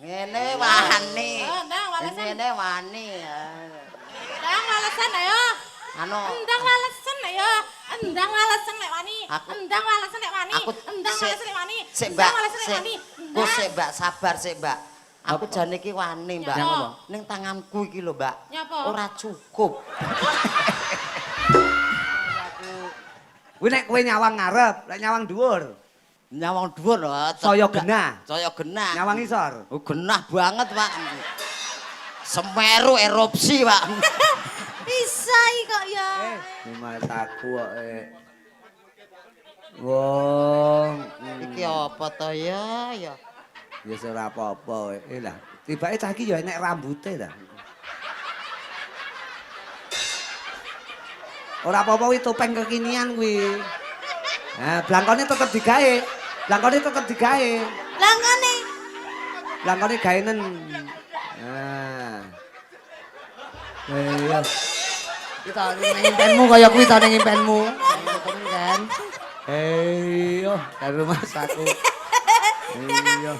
Ngene wani. Oh, ndang walesen. Ngene wani. Ndang walesen ayo. Anu Endang walesen ayo. Endang walesen nek wani. Endang walesen nek wani. Endang walesen nek wani. Sik, Mbak. Endang walesen nek Sik. wani. Ku sik, Mbak, sabar sik, Mbak. Aku jane iki wani, Mbak. Nyapa? Ning tanganku iki lho, Mbak. Nyapa? Ora cukup. Kuwi nek kowe nyawang ngarep, nek nyawang dhuwur, Nyawang dhuwur lho. saya genah. Saya genah. Nyawang isor. Oh, genah banget, Pak. Semeru erupsi, Pak. Bisa kok ya. Mataku kok. Wong, Iki apa to ya? Ya. Ya ora apa-apa. Lah, tibake cah iki ya enek rambute ta. Ora apa-apa kuwi topeng kekinian kuwi. Nah, blangkone tetep digawe. Blangkone tetep digawe. Blangkone. Blangkone gaenen. Nah. Iya. Kita ning impenmu kaya kuwi ta ning impenmu. Kan. Iya, karo Mas aku. Iya.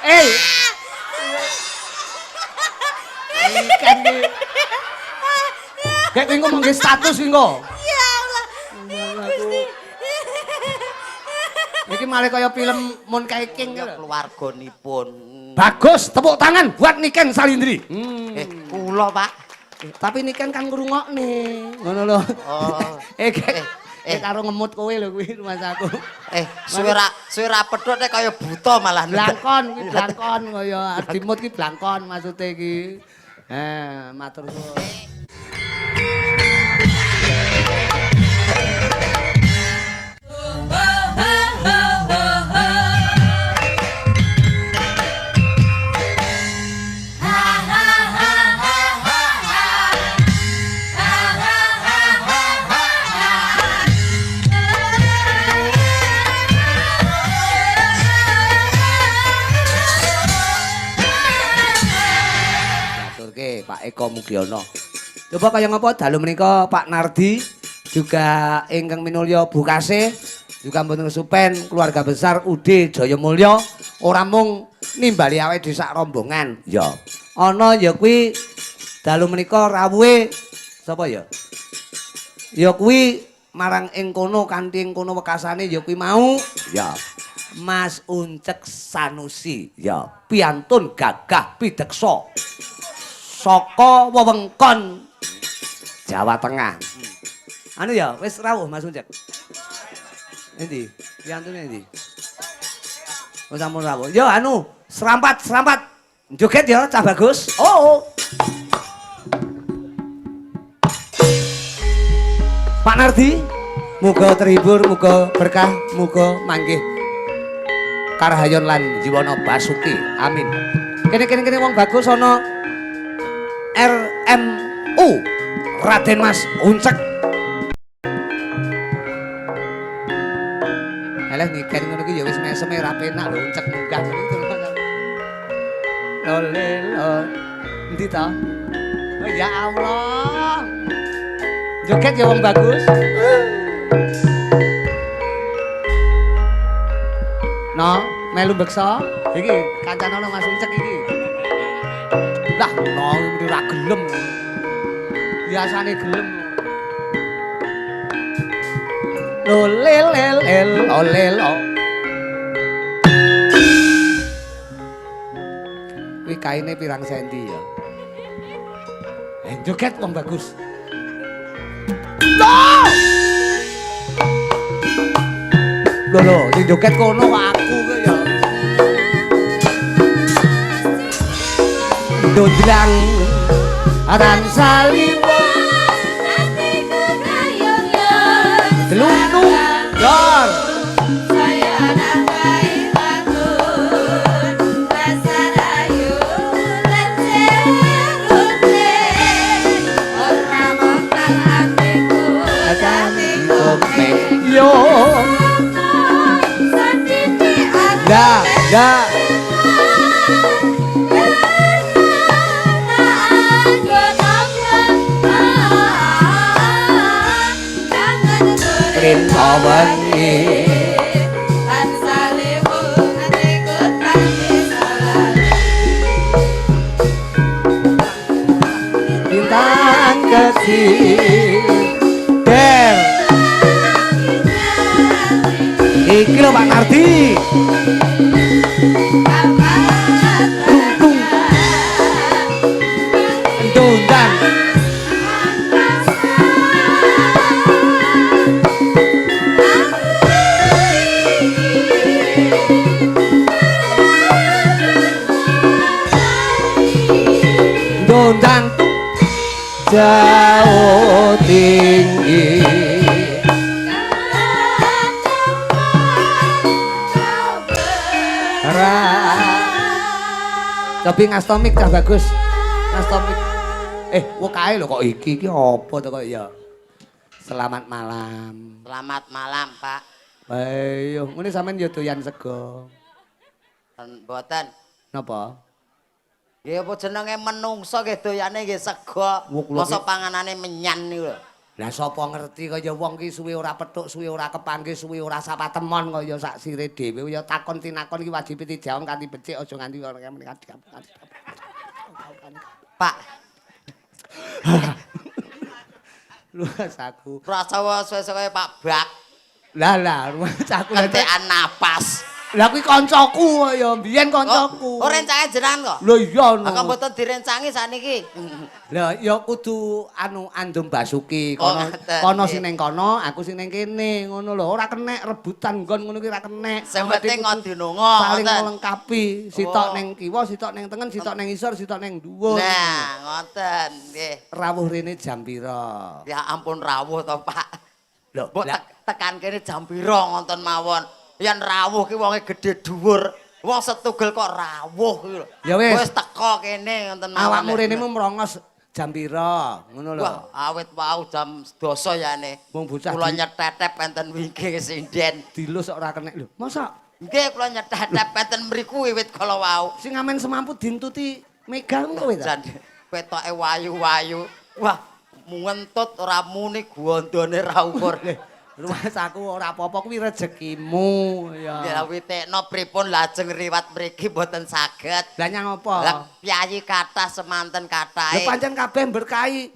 Eh. Ikan iki. Kayak kuwi ngomong status kuwi engko. Ya Allah. Gusti. Iki malah kaya film Monkey King Ya lho. keluarganipun. Bagus, tepuk tangan buat Niken Salindri. Kula, Pak. Tapi Niken kan ngrungokne. Ngono lho. Oh. Karo ngemut kowe lho kuwi Mas aku. Suwe ra pedhot nek kaya buta malah. Blangkon kuwi blangkon kaya dimut ki blangkon maksude iki. Matur suwun. Pak Eko Mugiono. Coba kaya ngapa dalu menika Pak Nardi juga ingkang minulya Bu Kasih juga mboten kesupen keluarga besar UD Jayamulya ora mung nimbali awake dhewe sak rombongan. Ya. Ana ya kuwi dalu menika rawuhe sapa ya? Ya kuwi marang ing kono kanthi ing kono wekasane ya kuwi mau. Ya. Mas Uncek Sanusi. Ya, piantun gagah pideksa. Saka wewengkon Jawa Tengah. Anu ya, wis rawuh Mas Uncek. Endi? Piantune endi? Wis sampun rawuh. Ya anu, serampat. Joget ya cah bagus. Oh. Pak Nardi, muga terhibur, muga berkah, muga manggih karahayon lan jiwana basuki. Amin. Kene wong bagus ana RMU Raden Mas Uncek. Eleh niken ngono iki ya wis meseme ra penak lho Uncek munggah ngono iki. Lole lo. Endi ta? Oh ya Allah. Joget ya wong bagus. No, melu beksa. Iki kancane Mas Uncek iki. Lah, no mesti ora gelem. Biasane gelem. Lo le le le lo le lo. Kuwi kaine pirang senti ya? Joget wong bagus. Lho! Lho lho, sing joget kono kok aku kuwi ya. Dodlang aran saliwo delunung dor yo la la Rino wengi Dadi Der. Iki lho Pak Nardi. Tung tung. Ndondang. Ndondang tung jauh tinggi. Ra. Tapi ngastomik cah bagus. Ngastomik. Wong kae lho kok iki iki apa to kok ya. Selamat malam. Selamat malam, Pak. Ayo, ngene sampean ya doyan sego. Mboten. Napa? Nggih apa jenenge menungso nggih doyane nggih sego. Mosok panganane menyan niku lho. Lah sapa ngerti kaya wong ki suwe ora petuk, suwe ora kepanggih, suwe ora sapa temon kaya sak sire dhewe. Ya takon tinakon iki wajib dijawab kanthi becik aja nganti ora. Pak, Luas aku. rasa suwe-suwe kaya Pak Bak. Lah lah, luas aku. Kentekan napas. Lah kuwi kancaku ya, mbiyen kancaku. Oh, rencange jenengan kok? Lho iya no. Aku mboten direncangi sakniki. Lah ya kudu anu Andum Basuki kono kono sing ning kono, aku sing ning kene ngono lho. Ora kenek rebutan nggon ngono ki ora kenek. Sing penting ngodinonga saling melengkapi. Sitok ning kiwa, sitok ning tengen, sitok ning isor, sitok ning dhuwur. Nah, ngoten nggih. Rawuh rene jam pira? Ya ampun rawuh to, Pak. Lho, mbok tekan kene jam pira ngoten mawon. Yen rawuh ki wonge gedhe dhuwur. Wong setugel kok rawuh ki lho. Ya wis. Wis teko kene ngoten mawon. Awakmu rene mu mrongos jam pira? Ngono lho. Wah, awit wau jam 10 yane. Wong bocah kula nyetetep enten wingking sinden. Dilus kok ora kenek lho. Masa? Nggih, kula nyetetep enten mriku wiwit kala wau. Sing amen semampu dintuti Mega kowe ta? Jan petoke wayu-wayu. Wah, ngentut ora muni gondone ra ukur. Rumasaku ora apa-apa kuwi rezekimu ya. Ya witekno pripun lajeng riwat mriki mboten saged. Lah nyang apa? Lah piyayi kathah semanten kathahe. Lho pancen kabeh berkahi.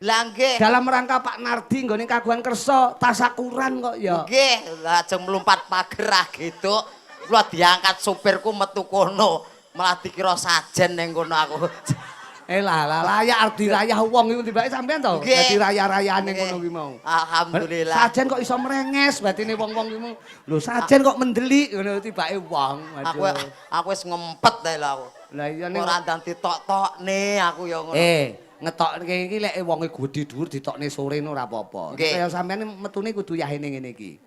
Lah nggih. Dalam rangka Pak Nardi nggone kagungan kersa tasakuran kok ya. Nggih, lajeng mlumpat pager ah gitu. Kula diangkat supirku metu kono, malah dikira sajen ning kono aku. Lah lah layak arep dirayah wong iku tibake sampean to. Dadi raya-rayane ngono kuwi mau. Alhamdulillah. Sajen kok iso mrenges batine wong-wong kuwi mau. Lho sajen kok mendelik ngono tibake wong. Aku wis ngempet ta lho aku. Lah iya ning ora ndang ditok-tokne aku ya ngono. Ngetokne iki lek wonge gedhe dhuwur ditokne sore ora apa-apa. Kaya sampean metune kudu yahene ngene iki.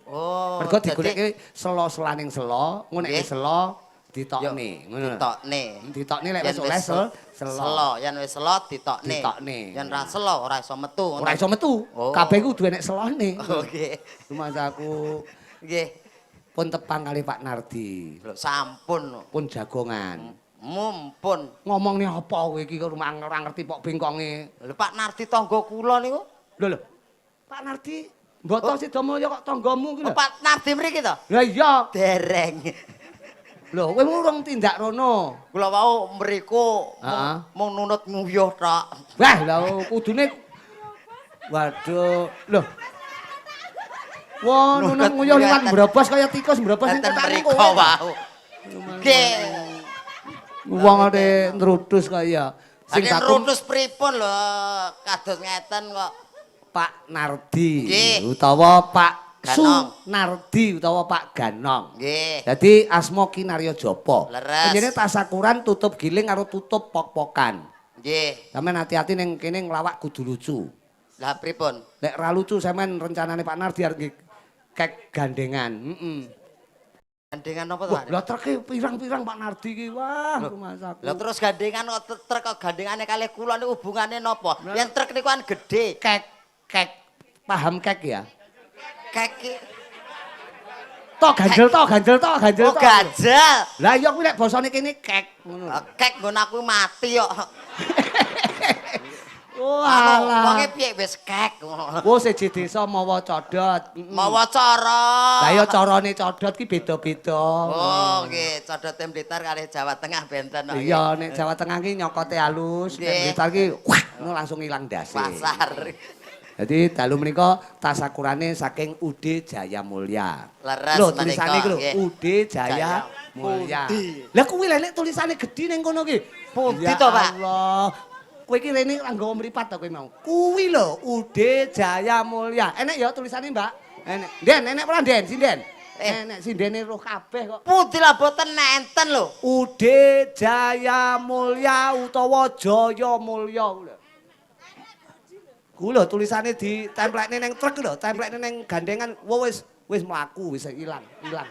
Oh. Mergo digoleki selo-selaning selo, ngono nek selo ditokne, ngono. Ditokne. Ditokne lek wis oleh selo. Selo, yen wis selo ditokne. Ditokne. Yen ra selo ora iso metu. Ora iso metu. Kabeh kudu enek selone. Nggih. Rumasaku. Nggih. Pun tepang kali Pak Nardi. Lho sampun. Pun jagongan. Mumpun. Ngomongne apa kowe iki kok ora ngerti pok bengkonge. Lho Pak Nardi tangga kula niku. Lho lho. Pak Nardi mboten Sidamulya kok tanggamu ki lho. Pak Nardi mriki to? Lah iya. Dereng. Lho, kowe urung tindak rono. Kula wau mriku mung nunut nguyuh tok. Wah, lha kudune waduh, lho. Wah, nunut nguyuh liwat mbrobos kaya tikus mbrobos ning kotane kowe wau. Nggih. Wong ate nrutus kaya sing nrutus pripun lho kados ngeten kok. Pak Nardi utawa Pak Sunardi utawa Pak Ganong. Nggih. Dadi asma Kinarya Japa. Leres. Tasakuran tutup giling karo tutup pok-pokan. Nggih. Sampeyan hati-hati ning kene nglawak kudu lucu. Lah pripun? Nek ra lucu sampeyan rencanane Pak Nardi arep kek gandengan. Heeh. Gandengan apa to, Pak? Lah treke pirang-pirang Pak Nardi ki. Wah, rumasaku. Lah terus gandengan kok trek kok gandengane kalih kula niku hubungane napa? Yen trek niku kan gedhe. Kek kek paham kek ya? Kek tok ganjel tok ganjel tok ganjel tok. Oh ganjel. Lah iya kuwi lek basane kene kek ngono. Kek nggon aku mati kok. Oh alah. Wonge piye wis kek ngono. Wah siji desa mawa codot. Mawa cara. Lah iya carane codot ki beda-beda. Oh nggih, codote Blitar kalih Jawa Tengah benten. Iya, nek Jawa Tengah ki nyokote halus, nek Blitar ki wah. Ngono langsung ilang ndase. Pasar. Jadi dalu menika tasakurane saking UD Jaya Mulya. Leres Lho menika, tulisane iku lho nggih. UD Jaya Jaya Mulya. Pundi? Lah kuwi lho nek tulisane gedhi ning kono ki. Pundi Ya to, Pak? Allah. Kowe iki rene ora nggawa mripat to kowe mau. Kuwi lho UD Jaya Mulya. Enek ya tulisane, Mbak? Enek. Den, enek ora Den? Sinden? Eh. Enek sindene roh kabeh kok. Pundi lah boten enten lho. UD Jaya Mulya utawa Jaya Mulya kuwi lho. Kuwi lho tulisane ditemplekne ning truk lho, templekne ning gandengan. Wah wis wis mlaku wis ilang, ilang.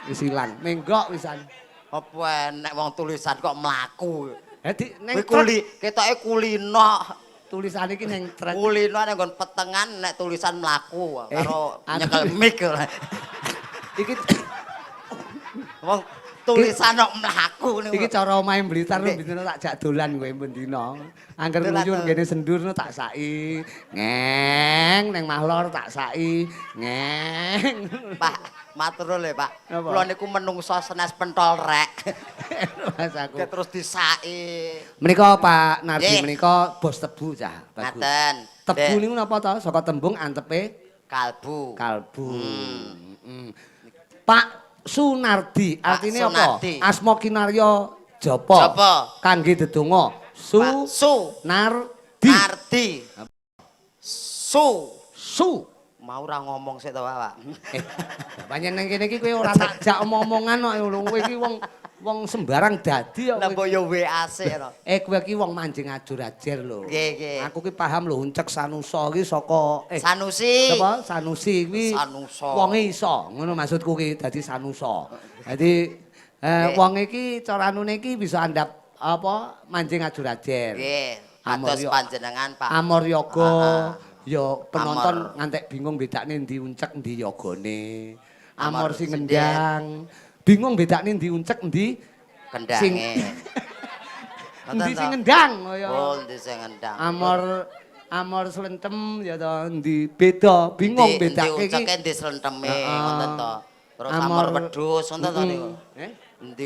Wis ilang, menggok wisan. Apa enek wong tulisan kok mlaku. Eh di ning Kuwi truk kuli, ketoke kulino. Tulisane iki ning truk. Kulino ning nggon petengan nek tulisan mlaku Eh, karo aku- nyekel mic. Iki Wong tulisan kok mlaku niku. Iki cara omahe Blitar Nggih. bendina tak jak dolan kowe bendina. Angger Dolan nguyur to. kene sendur no tak sai. Ngeng ning Mahlor tak sai. Ngeng. Pak, matur nuwun lho, Pak. Napa? Kula niku menungso senes pentol rek. Mas aku. Kayak terus disaki. Menika Pak Nardi Nggih. menika bos tebu cah. Bagus. Ngaten. Tebu Dek, niku napa to? Saka tembung antepe kalbu. kalbu. Pak Sunardi, Pak artine apa? Sunardi. Asma kinarya japa. Japa. Kangge dedonga. Su Pak Su Nardi. Nardi. Su. Su. Mau ora ngomong sik to, Pak. Eh, pancen nang kene iki kowe ora tak jak omong-omongan kok lho. Kowe iki wong wong sembarang dadi kok. Lah mbok yo WA sik to. Eh kowe iki wong manjing ajur-ajer lho. Nggih, nggih. Aku ki paham lho uncek Sanusa ki saka Sanusi. Apa Sanusi kuwi Sanusa. Wonge iso, ngono maksudku ki dadi Sanusa. Dadi Nggih. wong iki cara anune iki bisa andap apa manjing ajur-ajer. Nggih. Amor Kados panjenengan, Pak. Amor yoga Ah, ah. ya penonton Amor. ngantek bingung bedakne ndi uncek ndi yogane. Amor Amor sing sendhet. ngendang. Bingung bedakne ndi uncek ndi Kendange. Endi sing ngendang kaya. Oh, endi sing ngendang. Amor amor slentem ya to endi beda, bingung Endi bedake iki. unceke endi slenteme Heeh. ngoten to. Terus amor wedhus ngoten to niku. Eh? Endi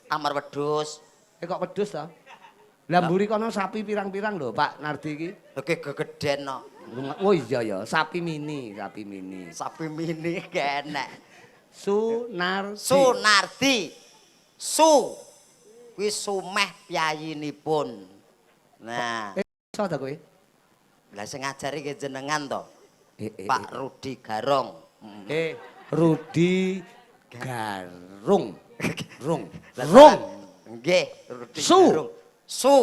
amor wedhus. Eh kok wedhus to? Lah mburi kono sapi pirang-pirang lho Pak Nardi iki. Oke gegeden no. Oh iya ya, sapi mini, sapi mini. Sapi mini kenek. Sunardi. Sunardi. Su. Kuwi sumeh piyayinipun. Nah, Eh, iso ta kowe? Lah sing ngajari ki jenengan to. Eh, Pak Rudi Garong. Rudi Garung. Rung. Rung. Nggih, Rudi Su. Garung. Su.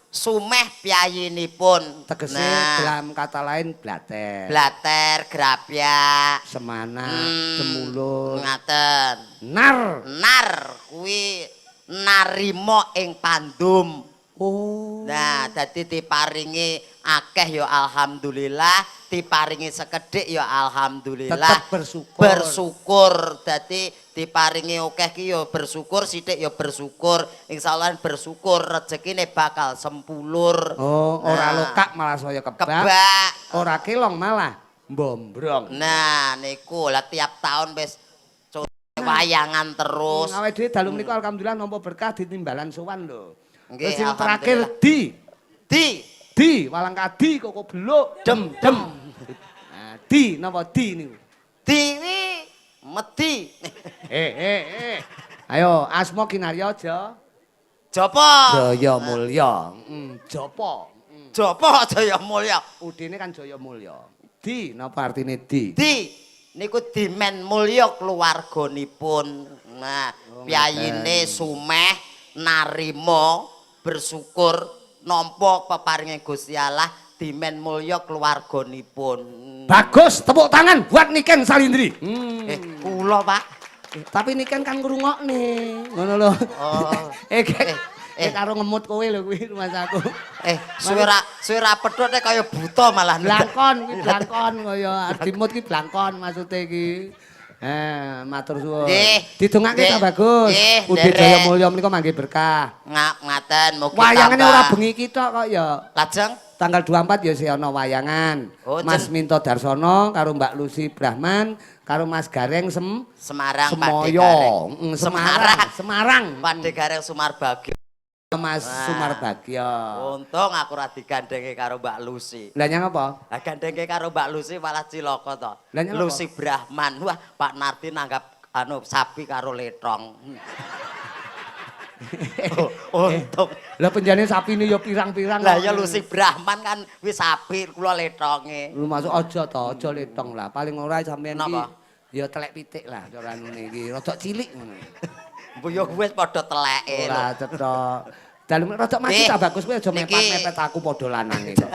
Sumeh piyayinipun. Tegese Nah, dalam kata lain blater. Blater, grapyak, Semana, temulun. Ngaten. Nar. Nar kuwi narima ing pandum. Oh. Nah, dadi diparingi akeh ya alhamdulillah, diparingi sekedhik ya alhamdulillah. Tetep bersyukur. Bersyukur. Dadi diparingi akeh ki ya bersyukur, sithik ya bersyukur. Insyaallah bersyukur rezekine bakal sempulur. Oh, ora Nah, lokak malah saya kebak. Kebak. Ora kelong malah mbombrong. Nah, niku lah tiap tahun wis wayangan terus. Awake dhewe dalu menika alhamdulillah nampa berkah ditimbalan sowan lho. Nggih, Terus sing terakhir alhamdulillah. di Di di walang kadi koko beluk dem dem. Nah, di napa di niku? Di wi medi. Eh eh eh. Ayo asma kinarya aja. Japa? Jaya Mulya. Japa. Japa Jaya Mulya. Udine kan Jaya Mulya. Di napa artine di? Di niku dimen mulya keluarganipun. Nah, Oh, piyayine ngaten. sumeh narima bersyukur nampa peparinge Gusti Allah dimen mulya keluarganipun. Bagus, tepuk tangan buat Niken Salindri. Eh, kula, Pak. Tapi Niken kan ngrungokne, ngono lho. Oh. Eh, Eh, eh, karo ngemut kowe lho kuwi rumangsaku. Eh, suwe ra suwe ra pedhot nek kaya buta malah. Blangkon kuwi blangkon kaya dimut ki blangkon maksude iki. Eh, matur suwun. Nggih. Didongake ta Nggih. bagus. Nggih, Ude nderek. Jaya Mulya menika mangke berkah. Ngap ngaten mugi Wayangane tambah. ora bengi iki tok kok ya. Lajeng Tanggal 24 ya sih ana wayangan. Oh, Mas Minto Darsono karo Mbak Lucy Brahman karo Mas Gareng Semarang Pak Semoyo. Gareng. Semarang, Semarang. Pak Gareng Sumarbagio. Mas Sumarbagyo. Untung aku ora digandhenge karo Mbak Lucy. Lah nyang apa? Lah gandhenge karo Mbak Lucy malah cilaka to. Lah nyang apa? Lucy Brahman. Wah, Pak Nardi nanggap anu sapi karo letong. Oh, untung. Lah penjane sapine ya pirang-pirang. Lah ya Lucy Brahman kan wis sapi kula letonge. Lu masuk aja to, aja letong lah. Paling ora sampean iki ya telek pitik lah cara anune iki. Rodok cilik ngono. Mbok ya wis padha teleke lho. Ora cetha. Dalem rodok maju ta bagus kowe aja mepet-mepet aku padha lanange kok.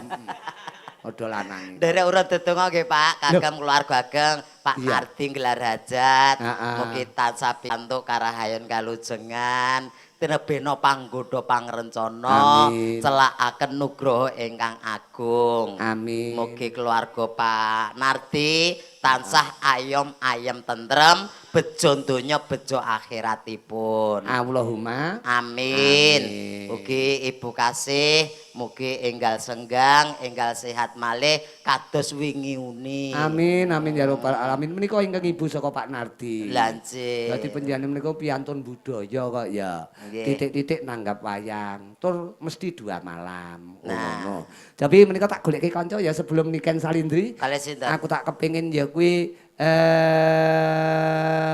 Padha lanange. Nderek urut dedonga nggih Pak, kagem keluarga ageng, Pak Nardi gelar hajat. Mugi tansah pikantuk karahayon kalujengan, tinebihna panggodha pangrencana, celakaken nugroho ingkang agung. Amin. Mugi keluarga Pak Nardi tansah ayom ayem tentrem, bejo donya bejo akhiratipun. Allahumma amin. Mugi ibu kasih, mugi enggal senggang, enggal sehat malih kados wingi uni. Amin amin ya rabbal alamin. Menika ingkang ibu saka Pak Nardi. Lha nggih. Dadi panjenengan menika piantun budaya kok ya. Titik-titik nanggap wayang, tur mesti 2 malam. Nah. Ngono. Tapi menika tak goleki kanca ya sebelum Niken Salindri. Kalih sinten? Aku tak kepengin ya kuwi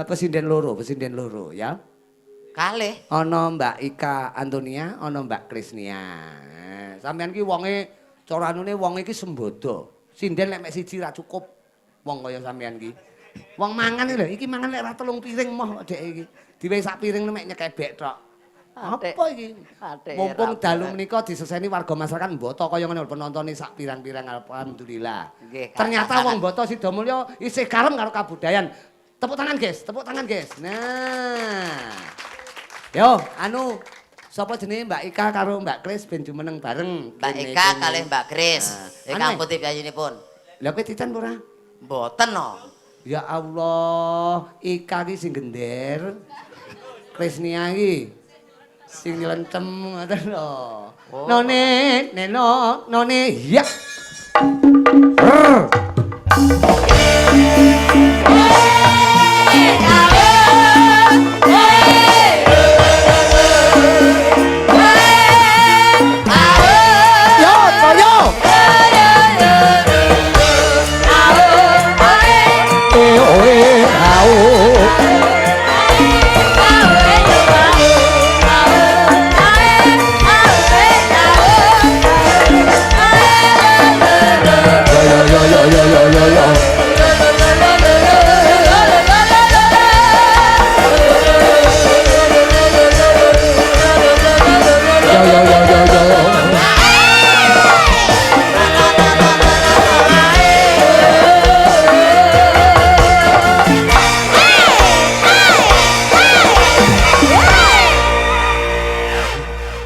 pesinden loro ya. Kalih. Ana Mbak Ika Antonia, ana Mbak Krisnia. Sampeyan ki wonge cara anune wong iki sembodo. Sinden lek mek siji ra cukup wong kaya sampeyan ki. Wong mangan iki lho, iki mangan lek ra 3 piring moh kok dek iki. Diwehi sak piring mek nyekebek tok. Apa iki? Mumpung dalu menika diseseni warga masyarakat Mboto kaya ngene penontone sak pirang-pirang alhamdulillah. Ternyata wong Mboto Sidomulyo isih karem karo kabudayan. Tepuk tangan, guys. Tepuk tangan, guys. Nah. Yo, anu sapa jenenge Mbak Ika karo Mbak Kris ben jumeneng bareng. Mbak Ika kalih Mbak Kris. Ingkang putih piyayinipun. Lha kowe titen ora? Mboten no. Ya Allah, Ika ki sing gender. Krisnia iki sing nyelencem ngoten lho. None neno none ya. Yo, yo. Eh, au. Yo yo yo yo yo yo. Yo yo yo yo yo.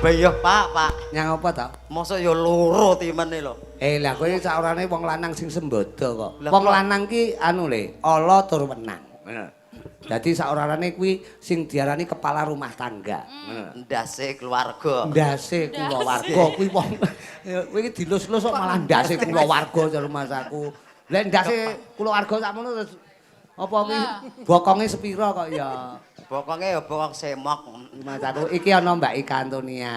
Beyoh Pak, Pak. Nyang apa ta? Mosok ya loro timene lho. Eh lah kowe saorane wong lanang sing sembodo kok. Wong lanang ki anu le, ala tur wenang. Ngono. Dadi saorane kuwi sing diarani kepala rumah tangga. Ngono. Ndase keluarga. Ndase kulawarga kuwi wong kowe iki dilus-lus kok malah ndase kulawarga jare masaku. Lah ndase kulawarga sakmono terus apa kuwi bokonge sepira kok ya. Bokonge ya bokong semok. Masaku iki ana Mbak Ika Antonia.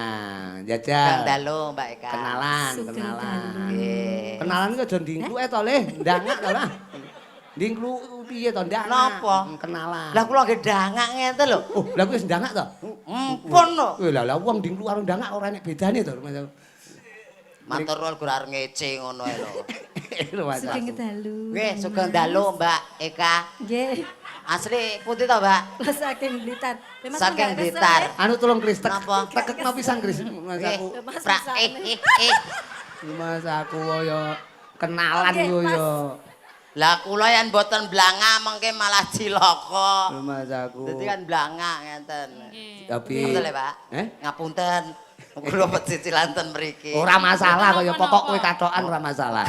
Jajal. Sugeng dalu Mbak Ika. Kenalan, kenalan. Nggih. Kenalan iki aja ndingkluke to, Le. Ndangak to lah. Ndingklu piye to ndangak? Napa? Kenalan. Lah kula nggih ndangak ngeten lho. Oh, lah kuwi wis ndangak to? Empun lho. Lah lah wong ndingklu karo ndangak ora enek bedane to. Matur nuwun gur arep ngece ngono ae lho. Sugeng dalu. Nggih, sugeng dalu Mbak Eka. Nggih. Asli putih to, Mbak? Saking Blitar. Saking Blitar. Anu tolong Kris, Napa? Tekekno pisan Kris, Mas aku. Prak Mas aku ya kenalan yo ya. Lah kula yen mboten blangak mengke malah cilaka. Mas aku. Dadi kan blangak ngenten. Tapi Ngapunten lho, Pak. Ngapunten. Kula pecicilan ten mriki. Ora masalah kaya pokok kowe kathokan ora masalah.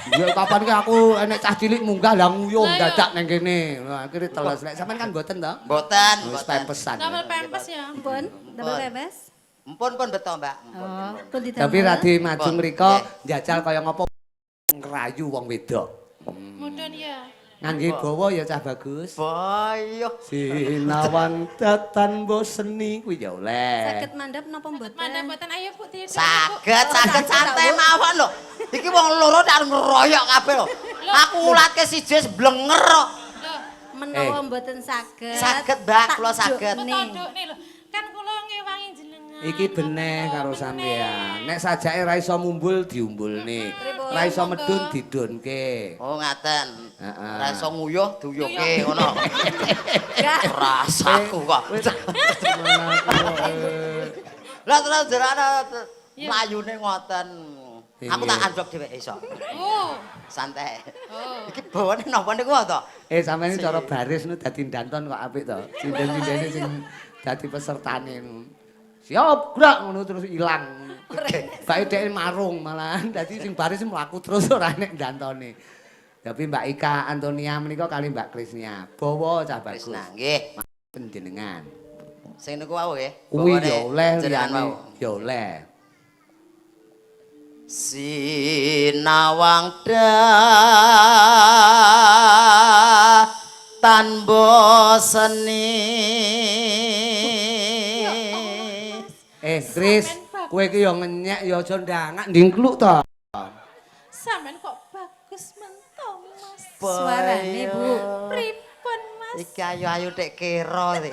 Ya kapan ki aku enek cah cilik munggah lah nguyuh dadak nang kene. Lah akhire teles. Lek sampean kan mboten to? Mboten, wis pempesan. Damel pempes ya. Mpun, damel pempes. Mpun pun beto, Mbak. Mpun. Tapi radi maju mriko njajal kaya ngopo ngrayu wong wedok. Mudun ya. Ngangge bawa ya cah bagus. Boyo. Sinawang datan boseni kuwi ya oleh. Saged mandhap napa mboten? Mandhap mboten ayo Bu tidur. Saged, saged santai mawon lho. Iki wong loro tak ngeroyok kabeh lho. Aku ngulatke siji wis blenger kok. Menawa mboten saged. Saged, Mbak, kula saged. Lho. Kan kula ngewangi jenengan. Iki beneh karo sampean. Nek sajake ra iso mumbul diumbulne. Ra iso medun didunke. Oh ngaten. Heeh. Ra iso nguyuh diuyuhke ngono. Rasaku kok. Lah terus jerana mlayune ngoten. Aku tak anjlok dhewe iso. Oh. Santai. Oh. Iki bawane napa niku to? Sampeyan cara baris nu dadi danton kok apik to. Sinden-sindene sing dadi pesertane. Siap gerak ngono terus ilang. Bae dhek marung malahan dadi sing baris mlaku terus ora nek dantone. Tapi Mbak Ika Antonia menika kali Mbak Krisnia. Bawa cah bagus. Krisna nggih. Panjenengan. Sing niku wau nggih. Kuwi ya oleh jenengan liyane ya oleh. Sinawang tan boseni. Kris, kowe iki ya ngenyek ya aja ndangak ndingkluk to. Sampeyan kok bagus mento, Mas. Suarane, Bu. Pripun, Mas? Iki ayu-ayu tek kira iki.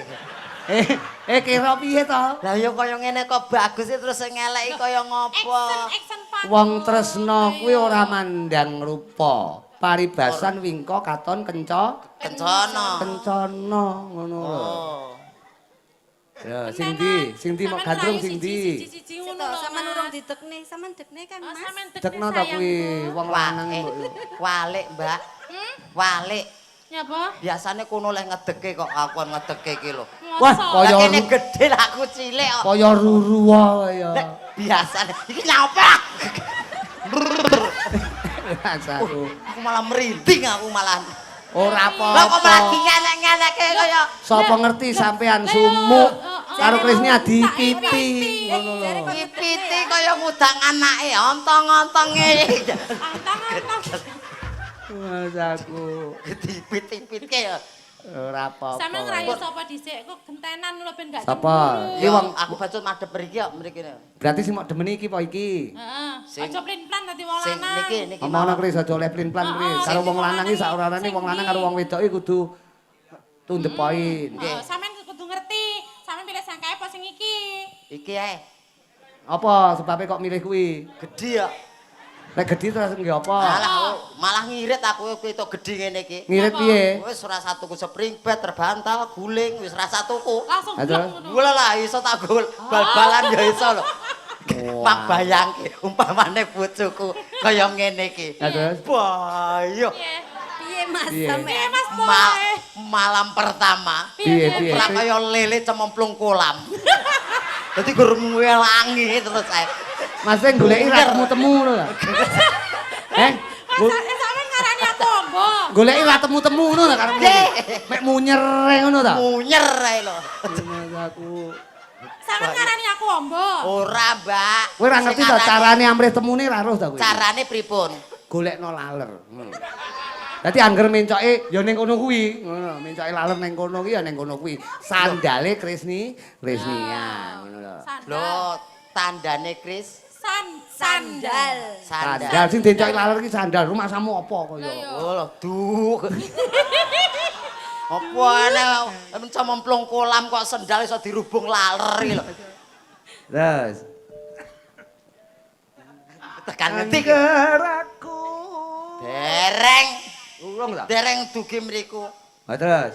Kira piye to? Lah ya kaya ngene kok bagus terus sing ngeleki kaya ngopo? Action panggung. Wong tresna kuwi ora mandang rupa. Paribasan wingko katon kenca Kencana. kencana ngono lho. Oh. Ya sing ndi? Sing ndi mok gandrung sing ndi? Siji-siji ngono lho. Sampeyan urung didekne, sampean dekne kan, Oh, Mas? sampean dekne Dekno ta kuwi wong lanang Wah, mbok. Walik, Mbak. Walik. Nyapa? Biasane kono leh ngedeke kok aku ngedeke iki lho. Wah, Lah kaya kene gedhe lah aku cilik kok. kaya ruruwa kaya. Nek biasane iki nyapa? Rasaku. Aku malah merinding aku malah. Ora Lah kok malah apa-apa. dingelek-ngeleke kaya Sapa ngerti sampean sumuk karo Krisnia dipiti ngono lho. Dipiti kaya ngudang anake, ontong-ontonge. Antang-antang. Mas aku Dipit-pitke ya. ora apa-apa. Sampeyan ngrayu sapa dhisik? Kok gentenan lho ben gak Sapa? cemburu. Iki wong Aku bacut madhep mriki kok mriki. Berarti sing mok demeni iki apa iki? Heeh. Sing- Aja plin-plan dadi wong Sing lanang. niki niki. Omongno Kris aja oleh plin-plan Kris. Heeh, Karo sing wong lanang iki sak orane sing wong lanang ndi? karo wong wedok iki kudu to the point. Nggih. Oh, sampeyan kudu ngerti. Sampeyan pilih sangkae apa sing iki? Iki ae. Apa sebabnya kok milih kuwi? Gedhi ya. Nek gedhi terus nggih apa? Malah malah ngirit aku ketok gedhi ngene iki. Ngirit piye? Wis ora satuku spring bed, terbantal, guling, wis ora satuku. Langsung Aduh. blok ngono. Gula lah iso tak gol bal-balan ya iso lho. Mak bayangke umpamane bojoku kaya ngene iki. Lah terus Bayo. Piye? Piye, Mas Piye? Piye sampean? Mas Boy? Malam pertama piye piye? ora kaya lele cemplung kolam. Dadi gur ngelangi terus ae. Mas sing goleki ra temu-temu ngono ta? Eh? Sampeyan ngarani aku ombo. Goleki ra temu-temu ngono ta karepmu? Mek munyer ae ngono ta? Munyer ae lho. Mas aku. Sampeyan ngarani aku ombo. Ora, Mbak. Kowe ora ngerti ta carane amrih temune ra roh ta kowe? Carane pripun? Golekno laler ngono. Dadi angger mencoke ya ning kono kuwi, ngono. Mencoke laler ning kono kuwi ya ning kono kuwi. Sandale Krisni, Krisnia ngono lho. Lho, tandane Kris Sandal. sandal. Sandal sing diencoki laler ki sandal, rumahsamu apa kaya? Oh, lho, duh. Apa ana cemplung kolam kok sendal iso dirubung laler iki lho. Terus Tekan ngendi ki? Angger aku. Dereng, Urung ta? dereng dugi mriku. Ha terus.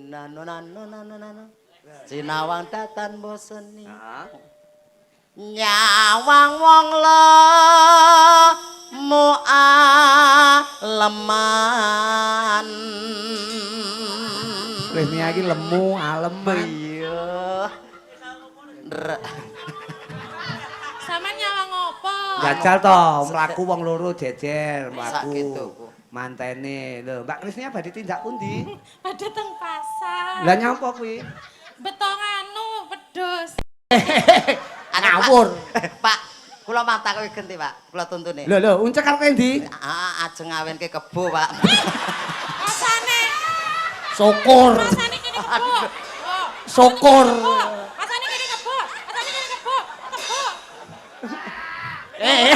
Nano nano nano nano. Sinawang datan boseni. Nyawang wong lemu aleman. Krisnia iki lemu aleman. Iya. Sampeyan nyawang opo? Jajal to, mlaku wong loro jejer, mlaku. Sakituku. Mantene. Lho, Mbak Krisnia badhe tindak pundi? Badhe teng pasar. Lah nyapa kuwi? Beto nganu wedhus. Ngawur. Pak, kula matakoki genti, Pak. Kula tuntune. Lho lho, uncek karo endi? Ah, ajeng ngawenke kebo, Pak. Syukur. Masane kene kebo. Oh. Syukur. Masane kene kebo. Masane kene kebo. Kebo. Eh,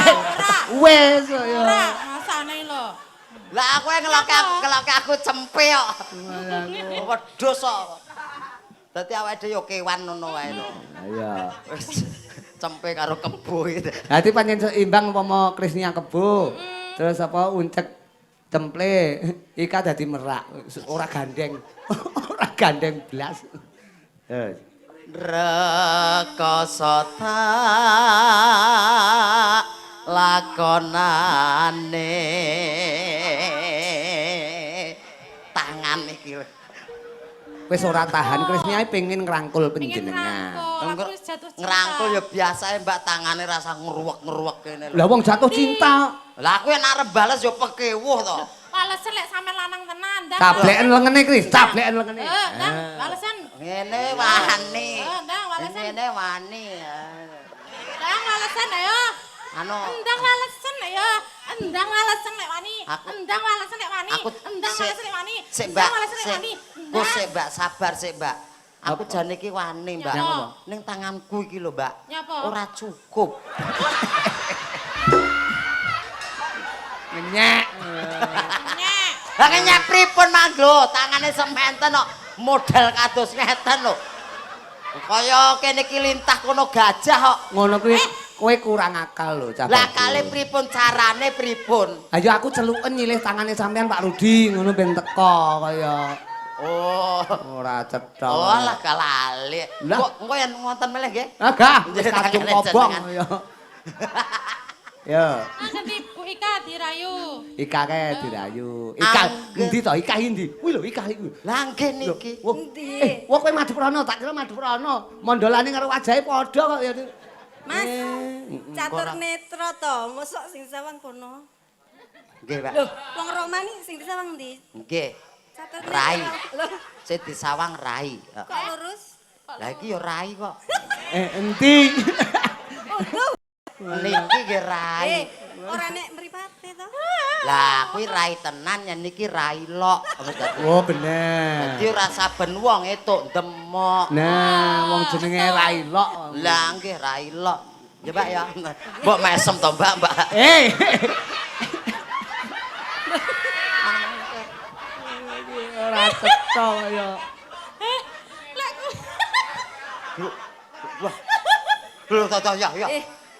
wes ya. Ora, masane lho. Lah aku ngeloke aku cempe kok. Wedhus kok. Dadi awake dhewe yo kewan ngono wae lho. Iya. Wis cempe karo kebo iki. Dadi pancen seimbang umpama Krisnia kebo. Terus apa uncek cemple, Ika dadi merak, ora gandeng. Ora gandeng blas. Terus. Rekoso tak lakonane tangan iki. Wis ora tahan Krisnia pengen ngrangkul panjenengan. Aku wis jatuh cinta. Ngrangkul ya biasae Mbak tangane rasa ngruwek-ngruwek kene lho. Lah wong jatuh cinta. Lah aku yen arep bales ya pekewuh to. Walesen lek sampean lanang tenan, ndang. Tableken lengene Kris, tableken lengene. Ndang, walesen. Ngene wani. Ndang, walesen. Ngene wani. Ndang, walesen ayo. Anu. Ndang walesen ayo. Endang walesen lek wani. Endang walesen lek wani. Endang walesen lek wani. Sik, Mbak. Endang walesen lek wani. Ku sik, Mbak, sabar sik, Mbak. Aku jane iki wani, Mbak. Ning tanganku iki lho, Mbak. Ora cukup. Ngenyek. Ngenyek. Lah ngenyek pripun mang lho, tangane sementen kok model kados ngeten lho. Kaya kene iki lintah kono gajah kok. Ngono kuwi kowe kurang akal lho, Cah. Lah kale pripun carane pripun? Ayo aku celuken nyilih tangane sampean Pak Rudi ngono ben teko kaya. Oh, ora cetha. Oh lah kalali. Kok engko yen ngonten meleh nggih? Ah gah, wis kadung kobong ya. Ya. Ganti Bu Ika dirayu. Ika kae dirayu. Ika endi to? Ika endi? Kuwi lho Ika iku. Lah nggih niki. Endi? Wah kowe Madhuprana, tak kira Madhuprana. Mondolane karo wajahe padha kok ya. Mas, catur netra to, mosok sing sawang kono. Nggih, Pak. Lho, wong Roma ni sing disawang ndi? Nggih. Catur Rai. Lho, sing disawang rai. Kok lurus? Lah iki ya rai kok. Endi? Oh, niki nggih rai. Ora nek mripate to. Lah kuwi rai tenan yen niki rai lok. Oh bener. Dadi ora saben wong etuk demok. Nah, wong jenenge rai lok. Lah nggih rai lok. Ya Mbak ya. Mbok mesem to Mbak, Mbak. Ora cetha kaya. Wah. Lho to ya ya.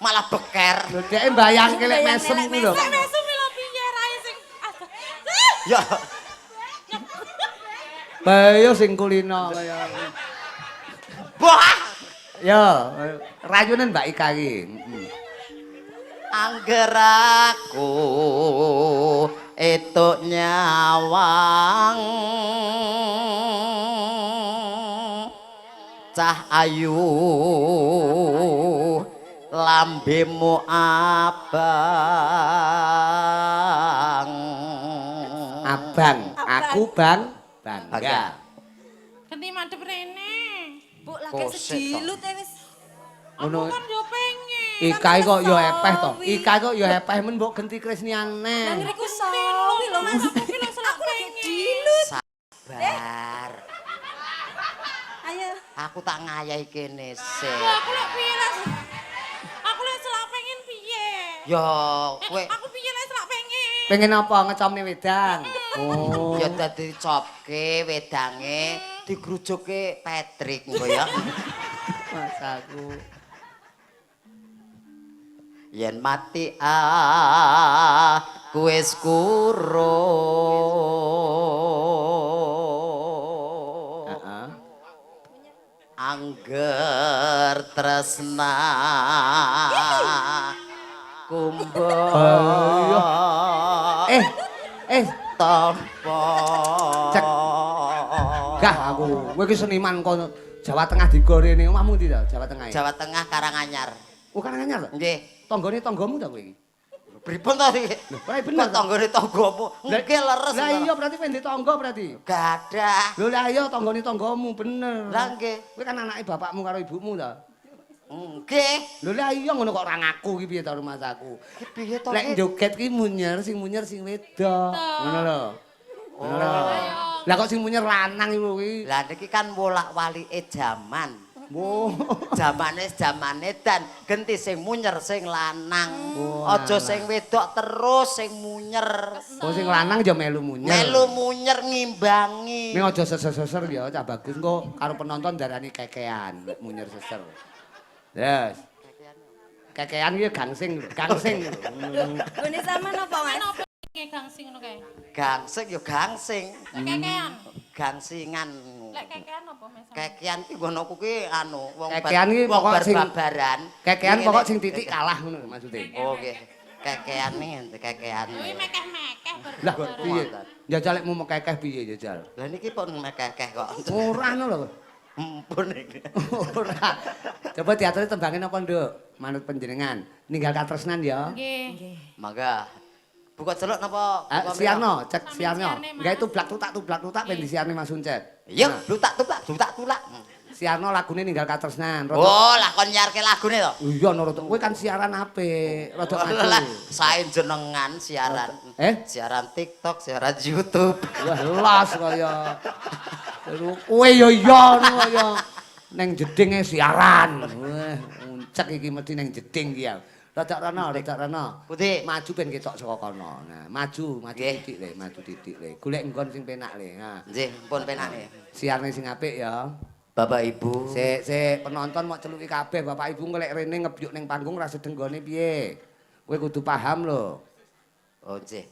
Malah beker. Lho dhek mbayangke lek mesem kuwi lho. Lek mesem lho piye rae sing. Ya. Bayo sing kulino kaya. Wah. Ya, rayunen Mbak Ika iki. Angger aku etuk nyawang cah ayu lambemu abang. Abang, aku bang bangga. Ganti madhep rene. Bu lagi sedilut e wis. Ngono. Aku kan yo pengen. Ika kok yo epeh to. Ika kok yo epeh men mbok genti Krisniane. Lah ngriku sawi lho Mas. Aku ki lho selak lagi dilut. Sabar. Ayo. Aku tak ngayahi kene sik. Aku lek piye lek. Aku lek selak pengen piye? Ya kowe. Aku piye lek selak pengen? Pengen apa ngecomne wedang? Oh. Ya dadi copke wedange digrujuke Patrick engko ya. Mas aku. Yen mati aku wis kuro. Heeh. Angger tresna kumbo. Tampa. Cek. Gah aku. Kowe iki seniman kono Jawa Tengah digorene. Omahmu ndi to Jawa Tengah? Jawa Tengah Karanganyar. Oh Karanganyar to? Nggih. Tanggane tanggamu ta kowe iki? Pripun to iki? Lho, ora bener. Kok tanggane tanggamu? Nggih leres. Lah iya berarti kowe ndek tangga berarti. Gadah. Lho lah iya tanggane tanggamu bener. Lah nggih. Kowe kan anake bapakmu karo ibumu to? Nggih. Lho lah iya ngono kok ora ngaku iki piye to rumahku. Iki piye to? Lek joget ki munyer sing wedok. Ngono lho. Ngono lho. Ayo. Lah kok sing munyer lanang iku kuwi. Lah niki kan wolak-walike jaman. Wo. Jamane jamane dan genti sing munyer sing lanang. Aja Aja sing wedok terus sing munyer. Oh sing lanang ya melu munyer. Melu munyer ngimbangi. Ning aja seser-seser ya cah bagus engko karo penonton darani kekean nek munyer seser. Yes. Kekean iki gangsing lho, gangsing. Gone sampean apa, Mas? Napa iki gangsing ngono kae? Gangsing ya gangsing. Lek kekean. Gangsingan. Lek kekean apa Mas? Kekean ki nggonoku ki anu wong Kekean ki pokok sing babaran. Kekean pokok sing titik kalah ngono maksude. Oh nggih. Kekean nih, kekean. Kuwi mekeh-mekeh Lah piye? Jajal lekmu mekekeh piye jajal? Lah niki pun mekekeh kok. Ora ngono lho. Mpun iki. Ora. Coba diaturi tembangin apa, Nduk? Manut panjenengan. Ninggal katresnan ya. Nggih. Mangga. Buka celuk napa? Siarno, cek siarno. Enggak itu blak tutak ben disiarne Mas Uncet. Iya, blutak tutak, blutak tulak. Siarno lagune ninggal katresnan. Oh, lah kon nyiarke lagune to? Iya, no rada. Kowe kan siaran apik, rada maju. Lah, sae jenengan siaran. Siaran TikTok, siaran YouTube. Wah, los kaya. Kowe ya iya ngono kaya neng jedinge siaran. Wah, uncek iki mesti neng jeding iki ya. Rada rono, rada rono. Pundi? Maju ben ketok saka kono. Nah, maju, maju titik le, maju titik le. Golek nggon sing penak le. Nah. Nggih, pun penake. Siarne sing apik ya. Bapak Ibu. Sik, sik, penonton mok celuki kabeh, Bapak Ibu ngelek rene ngebyuk ning panggung ra sedenggone piye. Kowe kudu paham lho. Oh, nggih.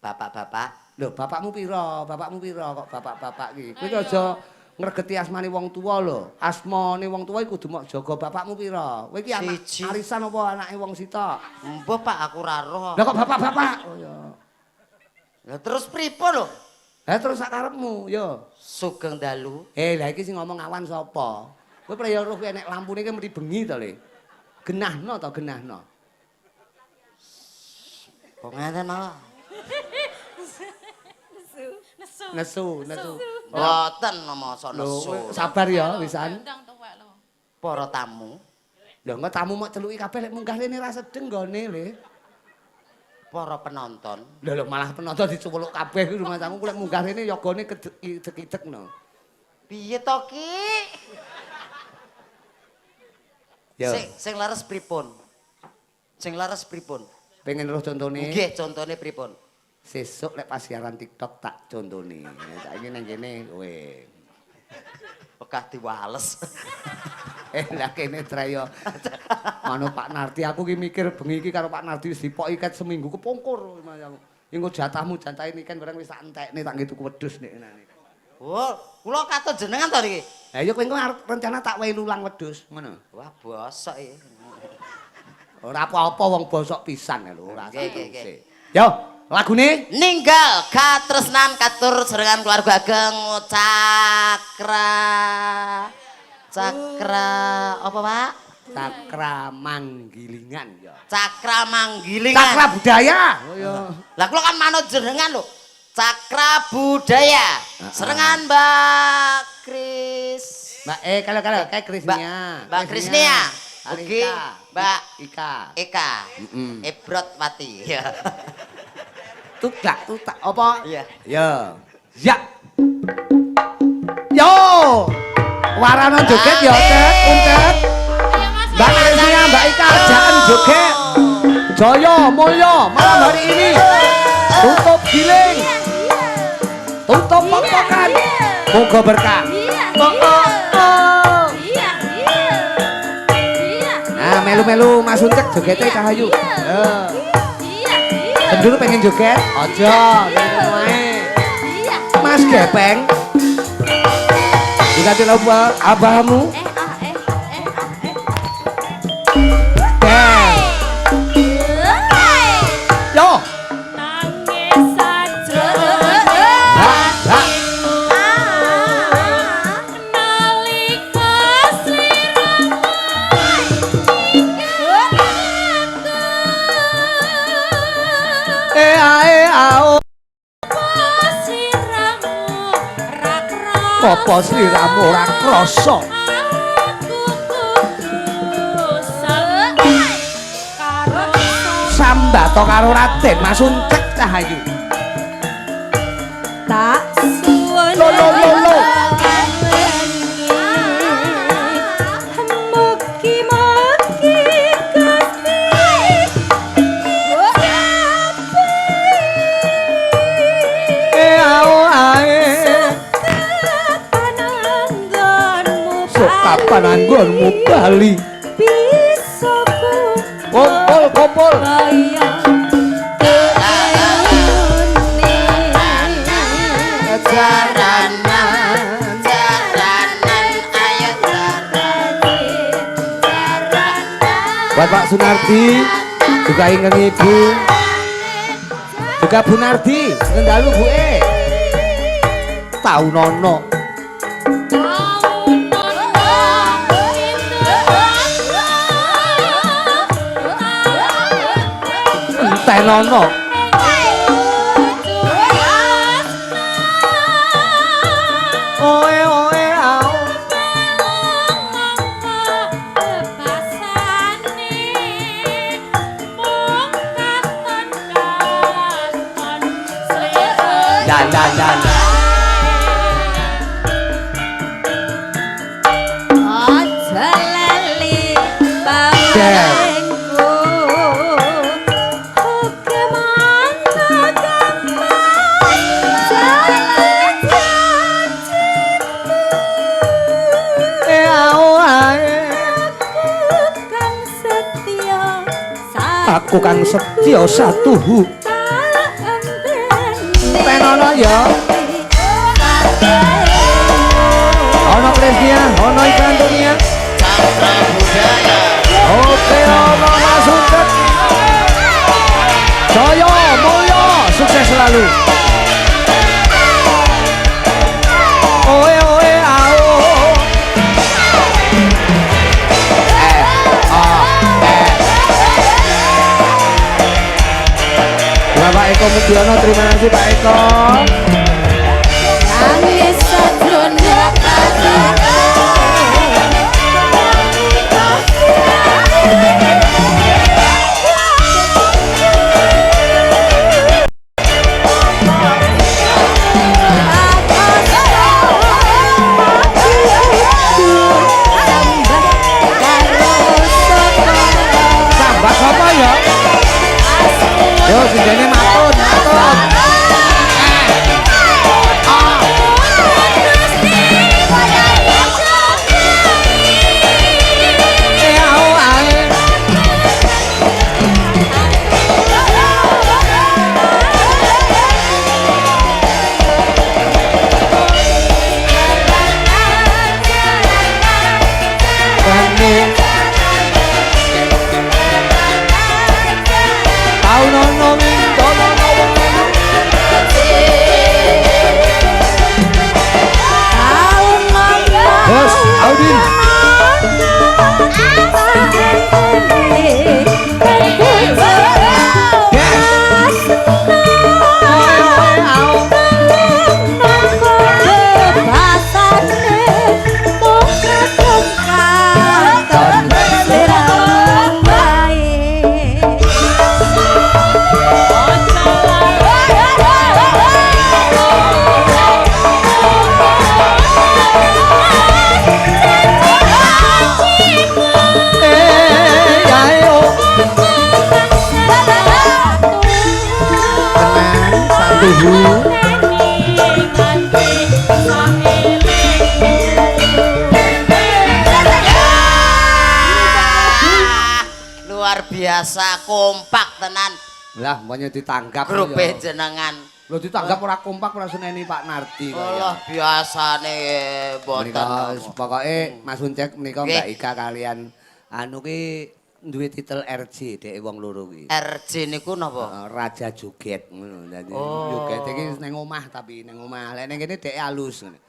Bapak-bapak. Lho, bapakmu pira? Bapakmu pira kok bapak-bapak iki? Kowe aja ngregeti asmane wong tuwa lho. Asmane wong tuwa iku kudu mok jaga. Bapakmu pira? Kowe iki anak arisan apa anake wong sitok? Mbah, Pak, aku ora roh. Lah kok bapak-bapak? Oh ya. Lah terus pripun lho? Lah terus sak karepmu, yo. Sugeng dalu. Lah iki sing ngomong awan sapa? Kowe praya roh kowe nek lampune iki mesti bengi to, Le. Genahno to, genahno. Kok ngeten malah? Nesu. Nesu, nesu. Mboten mosok nesu. Sabar ya wisan. Para tamu. Lho engko tamu mok celuki kabeh lek munggah rene ra sedeng nggone, Le. Para penonton. Lho lho malah penonton dicuweluk kabeh iki rumangsamu lek munggah rene yogane kedek-idek no. Piye to, Ki? Yo. Sing leres pripun? Sing leres pripun? Pengen roh contone? Nggih, contone pripun? Sesuk lek pas siaran TikTok tak contone. Saiki nang kene kowe. Bekah diwales. Lah kene treyo. Manut Pak Nardi aku ki mikir bengi iki karo Pak Nardi wis dipoki ket seminggu kepungkur aku. Engko jatahmu jantahe niken bareng wis tak entekne tak nggih tuku wedhus nek ngene. Oh, kula katut jenengan to niki. Lah iya kowe engko arep rencana tak wehi lulang wedhus ngono. Wah, bosok iki. Ora apa-apa wong bosok pisan lho ora. Nggih, Yo, lagune Ninggal katresnan katur serengan keluarga ageng cakra. Cakra apa, Pak? Cakra Manggilingan ya. Cakra Manggilingan. Cakra budaya. Oh iya. Lah kula kan manut jenengan lho. Cakra budaya. Serengan Mbak Kris. Mbak kalau kayak Krisnia. Mbak Krisnia. Oke, Mbak Ika. Eka. Ebrot Wati. Ya. Tutak tutak apa? Iya. Ya. Ya. Yo. Warana joget ya, Cek, Uncek. Mbak Krisnia, Mbak Ika, jangan joget. Jaya Mulya malam hari ini. Tutup giling. Tutup pok-pokan. Moga berkah. Nah, melu-melu Mas Uncek jogete Cahayu. Heeh. Kenduru pengen joget? Aja, ngono wae. Mas Gepeng. Juga tidak lupa abahmu. Yo. Nangis saja. Nalika sliramu ninggal aku. Apa sliramu ora krasa? Aku kudu sambat karo Sambato karo Raden Mas Uncek Cahayu. Tak suwun Kapan anggonmu bali? Bisa Kumpul kumpul. Jaranan, jaranan, ayo jaranan. Buat Pak Sunardi, juga ingkang Ibu, juga Bu Nardi, sugeng dalu Bu E. Taunono. Entenono. Oe oe ao. Dan dan dan. Aja lali pamengku. Oke mangga gampang jalan janjimu. E ao ae. Aku kang setia. Aku kang setya satuhu. Tak enteni. Tenono ya. Ono Krisnia, ono Ika Antonia. Cakra budaya. Oke, ono Mas Ucek. Jaya Mulya, sukses selalu. Oe oe ao. Eh, a, e. Bapak Eko Mugiono, terima kasih Pak Eko. Nangis sajroning atiku. Tambah sapa ya? Yo sindene matun, matun. Eh, ao ae. Kane taunono windono wengi. Bos, Audin. Yes. Oe oe ao. Eh, ae o. Tenang, satuhu. Luar biasa kompak tenan Lah, mboknya ditanggap grupe ya. jenengan. Lho ditanggap ora kompak ora seneni Pak Nardi kok. Allah biasane mboten. Menika pokoke Mas Uncek menika Nggih. Mbak Ika kalian anu ki duwe titel RJ dhek wong loro ki. RJ niku napa? Raja Joget ngono. Dadi Oh. joget iki ning omah tapi ning omah. Lek ning kene dhek alus ngono.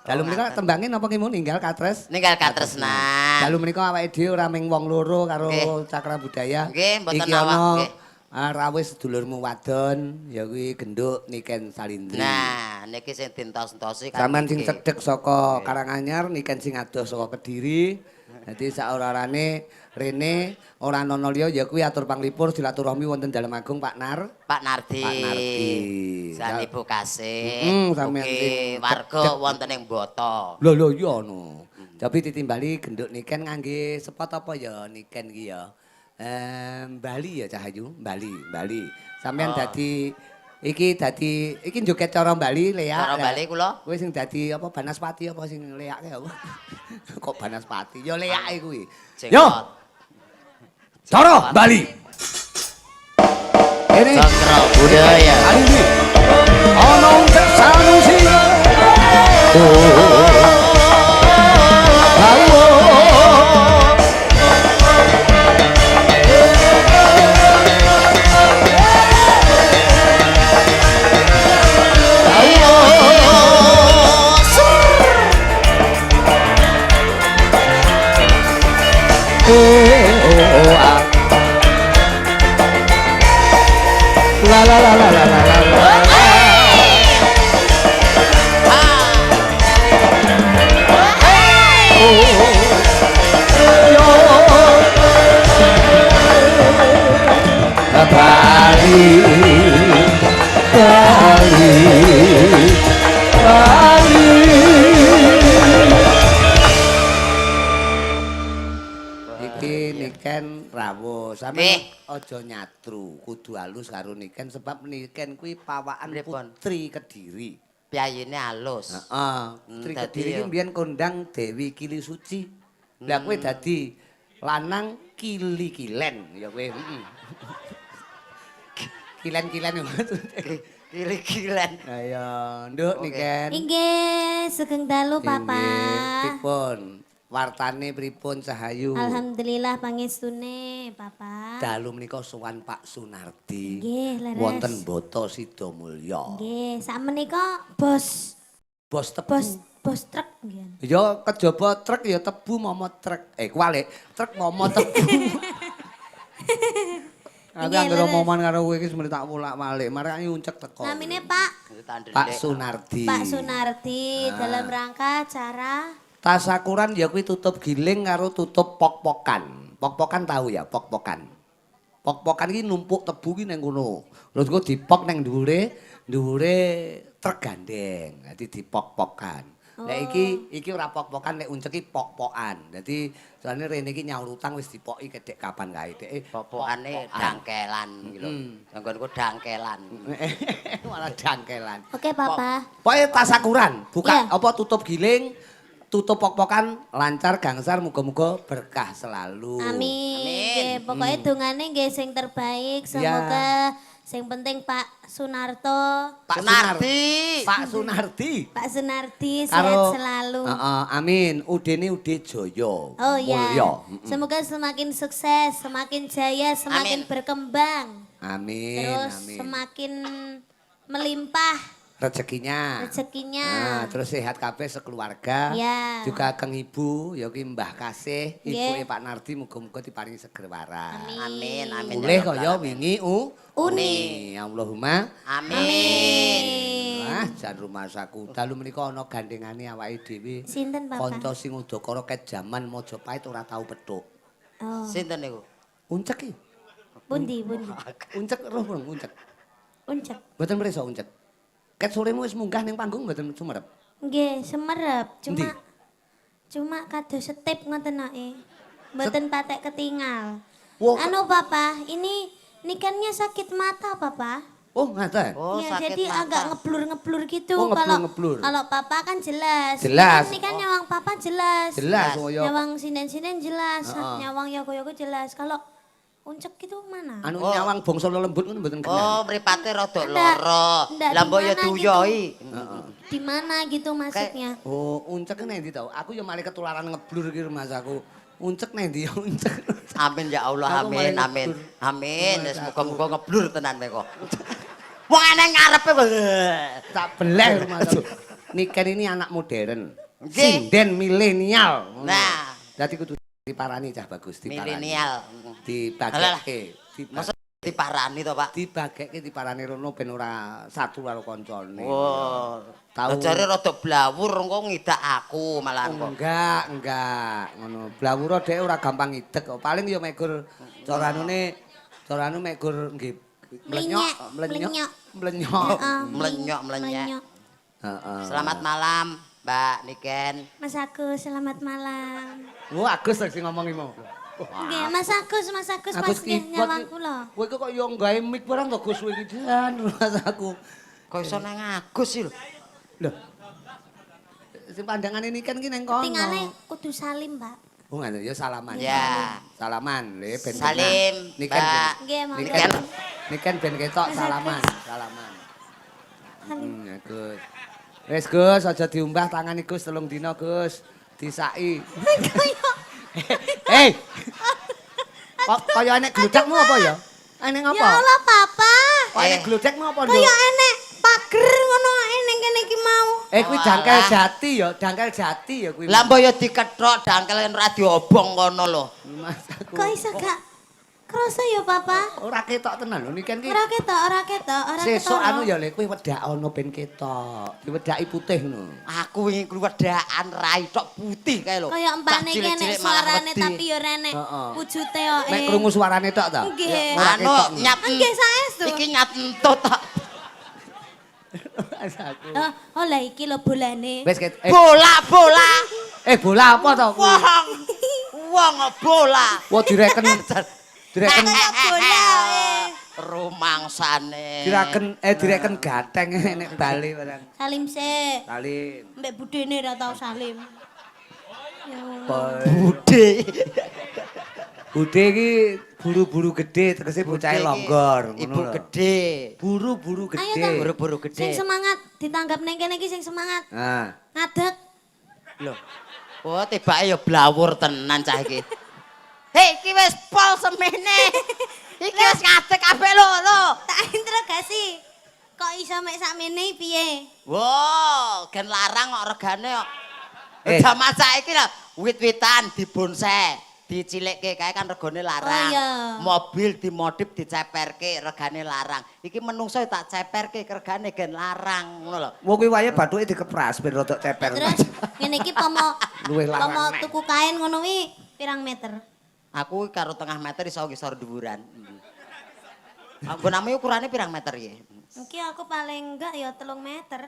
Dalu Oh, menika ngaten. tembange napa ki mau ninggal katres? Ninggal katresnan. Dalu menika awake dhewe ora ming wong loro karo Nggih. Cakra Budaya. Nggih, mboten Iki awak, ana nggih. Rawuh sedulurmu wadon ya kuwi Genduk Niken Salindri. Nah, niki sing dientos-entosi kan. Sampeyan sing niki. cedhek saka Karanganyar, Niken sing adoh saka Kediri. Dadi saora-orane rene ora ana liya ya kuwi atur panglipur silaturahmi wonten Dalem Agung Pak Nar. Pak Nardi. Pak Nardi. San Ibu Kasih. Sampeyan Ugi sing warga cedhek. wonten ing Boto. Lho lho iya no. Tapi ditimbali Genduk Niken ngangge sepot apa ya Niken ki ya? Bali ya Cahayu, Bali, Bali. Sampeyan Oh. dadi Iki dadi iki joget cara Bali Lea. Cara Bali kula. Kowe sing dadi apa Banaspati apa sing leake apa? Kok Banaspati? Ya leake kuwi. Yo. Cara Bali. Ini Cakra budaya. Ali ini. Ana uncek sanusi. La la la la la la la. Bali, Bali, Bali. Iki Niken rawuh, sampeyan aja nyatru, kudu halus karo Niken sebab Niken kuwi pawakan putri Kediri. Piyayine halus. Heeh, putri Kediri iki mbiyen kondang Dewi Kili Suci. Lah kowe dadi lanang kili-kilen ya kowe. Heeh. Kilen-kilen Kili-kilen. Ayo, Nduk Niken. Inggih, sugeng dalu Papa. Pripun? Wartane pripun Cahayu? Alhamdulillah pangestune Papa. Dalu menika sowan Pak Sunardi. Nggih, leres. Wonten Boto Sidomulyo. Nggih, sakmenika bos Bos tebu. Bos truk nggih. Ya kejaba truk ya tebu momo truk. Kuwalik, truk momo tebu. Aku anggere omongan karo kowe iki semene tak wolak-walik, marake uncek teko. Namine Pak Pak Sunardi. Pak Sunardi dalam rangka acara tasakuran ya kuwi tutup giling karo tutup pok-pokan. Pok-pokan tahu ya, pok-pokan. Pok-pokan iki numpuk tebu ki ning kono. Terus engko dipok ning dhuwure, dhuwure truk gandeng. Dadi dipok-pokan. Oh. Nek iki ora pok-pokan, nek uncek iki pok-pokan. Dadi soalnya rene iki nyaur utang wis dipoki kedek kapan kae. Dek pok-pokane dangkelan iki lho. Nggonku dangkelan. Malah dangkelan. Oke, Papa. Pokoke tasakuran, buka apa tutup giling, tutup pok-pokan, lancar gangsar, muga-muga berkah selalu. Amin. Amin. Pokoknya dongane nggih sing terbaik, semoga sing penting Pak Sunarto, Pak Sunardi, Pak Sunardi, Pak Sunardi sehat selalu. Amin. Udene Ude Jaya. Oh iya. Semoga semakin sukses, semakin jaya, semakin berkembang. Amin. Terus amin. Semakin melimpah rezekinya. Rezekinya. Nah, terus sehat kabeh sekeluarga. Ya. Juga keng ibu, ya ki Mbah Kasih, ibuke Pak Nardi muga-muga diparingi seger waras. Amin. Amin. Mulih kaya wingi uni. Allahumma amin. Wah, jan rumasaku. Dalu menika ana gandengane awake dhewe. Sinten, Bapak? Kanca sing udakara ket jaman Majapahit ora tau petuk. Oh. Sinten niku? Uncek iki. Pundi, pundi. Uncek roh uncek. Uncek. Mboten pirsa uncek. Ket soremu wis munggah ning panggung mboten sumerep? Nggih, semerep. Cuma kados setip ngoten ae. Mboten patek ketingal. Wah. Anu Papa, ini Nikennya sakit mata, Papa. Oh, ngaten. Oh, ya, sakit jadi mata. Agak ngeblur-ngeblur gitu. Oh, ngeblur-ngeblur. Kalau Papa kan jelas. Jelas. Ini kan nyawang Papa jelas. Jelas. Oh, ya. Nyawang sinden-sinden jelas, nyawang yogo-yogo jelas. Kalau uncek gitu mana? Anu nyawang bangsa lelembut ngono mboten kenal. Oh, mripate rada lara. Lah mbok ya diuyoi. Di mana gitu maksudnya? Oh, uncek nang ndi to? Aku ya malah ketularan ngeblur iki rumasaku. Uncek nang ndi ya uncek. Amin ya Allah, amin, amin. Amin. Wis muga-muga ngeblur tenan kowe kok. Wong eneng ngarepe kok. Tak beleh rumasaku. Niken ini anak modern. Sinden milenial. Nah, dadi kudu diparani cah bagus, diparani. Milenial. Dibageke. Masa diparani to, Pak? Dibageke diparani rono ben ora satu karo kancane. Oh. Tau jare rada blawur engko ngidak aku malahan kok. Enggak, ngono. Blawur dhek ora gampang ngidek kok. Paling ya megur cara anu megur nggih mlenyok, mlenyok, mlenyok. Mlenyok, mlenyek. Heeh. Selamat malam, Mbak Niken. Mas Agus, selamat malam. Wah, Agus sing ngomong iki mau. Nggih, Mas Agus, Mas Agus pas nggih nyawang kula. Kowe kok yo gawe mic barang to Gus kowe iki jan Mas aku. Kok iso nang Agus sih lho. Lho. Sing pandangane Niken ki nang kono. Tingale kudu salim, Pak. Oh ngono ya salaman. Ya. Salaman le ben. Salim, Niken. Mbak. Nggih, monggo. Niken. Niken ben ketok salaman, salaman. Salim. Ya Gus. Wis Gus, aja diumbah tangane Gus 3 dina Gus. Disaki. Hei. Kok kaya enek gludekmu apa ya? Enek apa? Ya Allah, Papa. Kok enek gludekmu apa, Nduk? Kaya enek pager ngono ae ning kene iki mau. Eh kuwi dangkel jati ya, dangkel jati ya kuwi. Lah mbok ya dikethok dangkel ora diobong kono lho. Mas aku. Kok iso gak krasa ya, Papa? Ora ketok tenan lho Niken ki. Ora ketok, ora ketok, ora ketok. Sesuk anu ya Le, kuwi wedakana ben ketok. Diwedaki putih ngono. Aku wingi kuwi wedakan rai tok putih kae lho. Kaya empane iki enek suarane tapi ya ora enek wujute kok. Mek krungu suarane tok ta? Nggih. Anu nyat. Nggih saestu. Iki nyat entut tok. Aku. Oh lah iki lho bolane. Wis bola bola. Eh bola apa to kuwi? Wong. Wong bola. Wah direken. Direken bola. Rumangsane. Direken gateng nek bali barang. Salim sik. Salim. Mbek budene ora tau salim. Ya Bude. Bude iki buru-buru gede tegese bocahe longgor ngono Ibu lho. gede. Buru-buru gede. Buru-buru gede. Sing semangat ditanggap ning kene iki sing semangat. Nah. Ngadeg. Lho. Oh, tibake ya blawur tenan cah iki. Hei, iki wis pol semene. Iki wis ngadeg kabeh lho, lho. Tak interogasi. Kok iso mek sakmene piye? Wow, gen larang kok regane kok. Jaman saiki lho, wit-witan dibonsai, dicilikke kae kan regane larang. Oh, iya. Mobil dimodif diceperke regane larang. Iki menungso tak ceperke regane gen larang ngono lho. Wong kuwi wae bathuke dikepras ben rodok ceper. Terus ngene iki pomo Luwih larang. Pomo tuku kain ngono kuwi pirang meter? Aku karo tengah meter iso ngisor dhuwuran. Anggonamu ukurane pirang meter iki? Iki aku paling enggak ya 3 meter.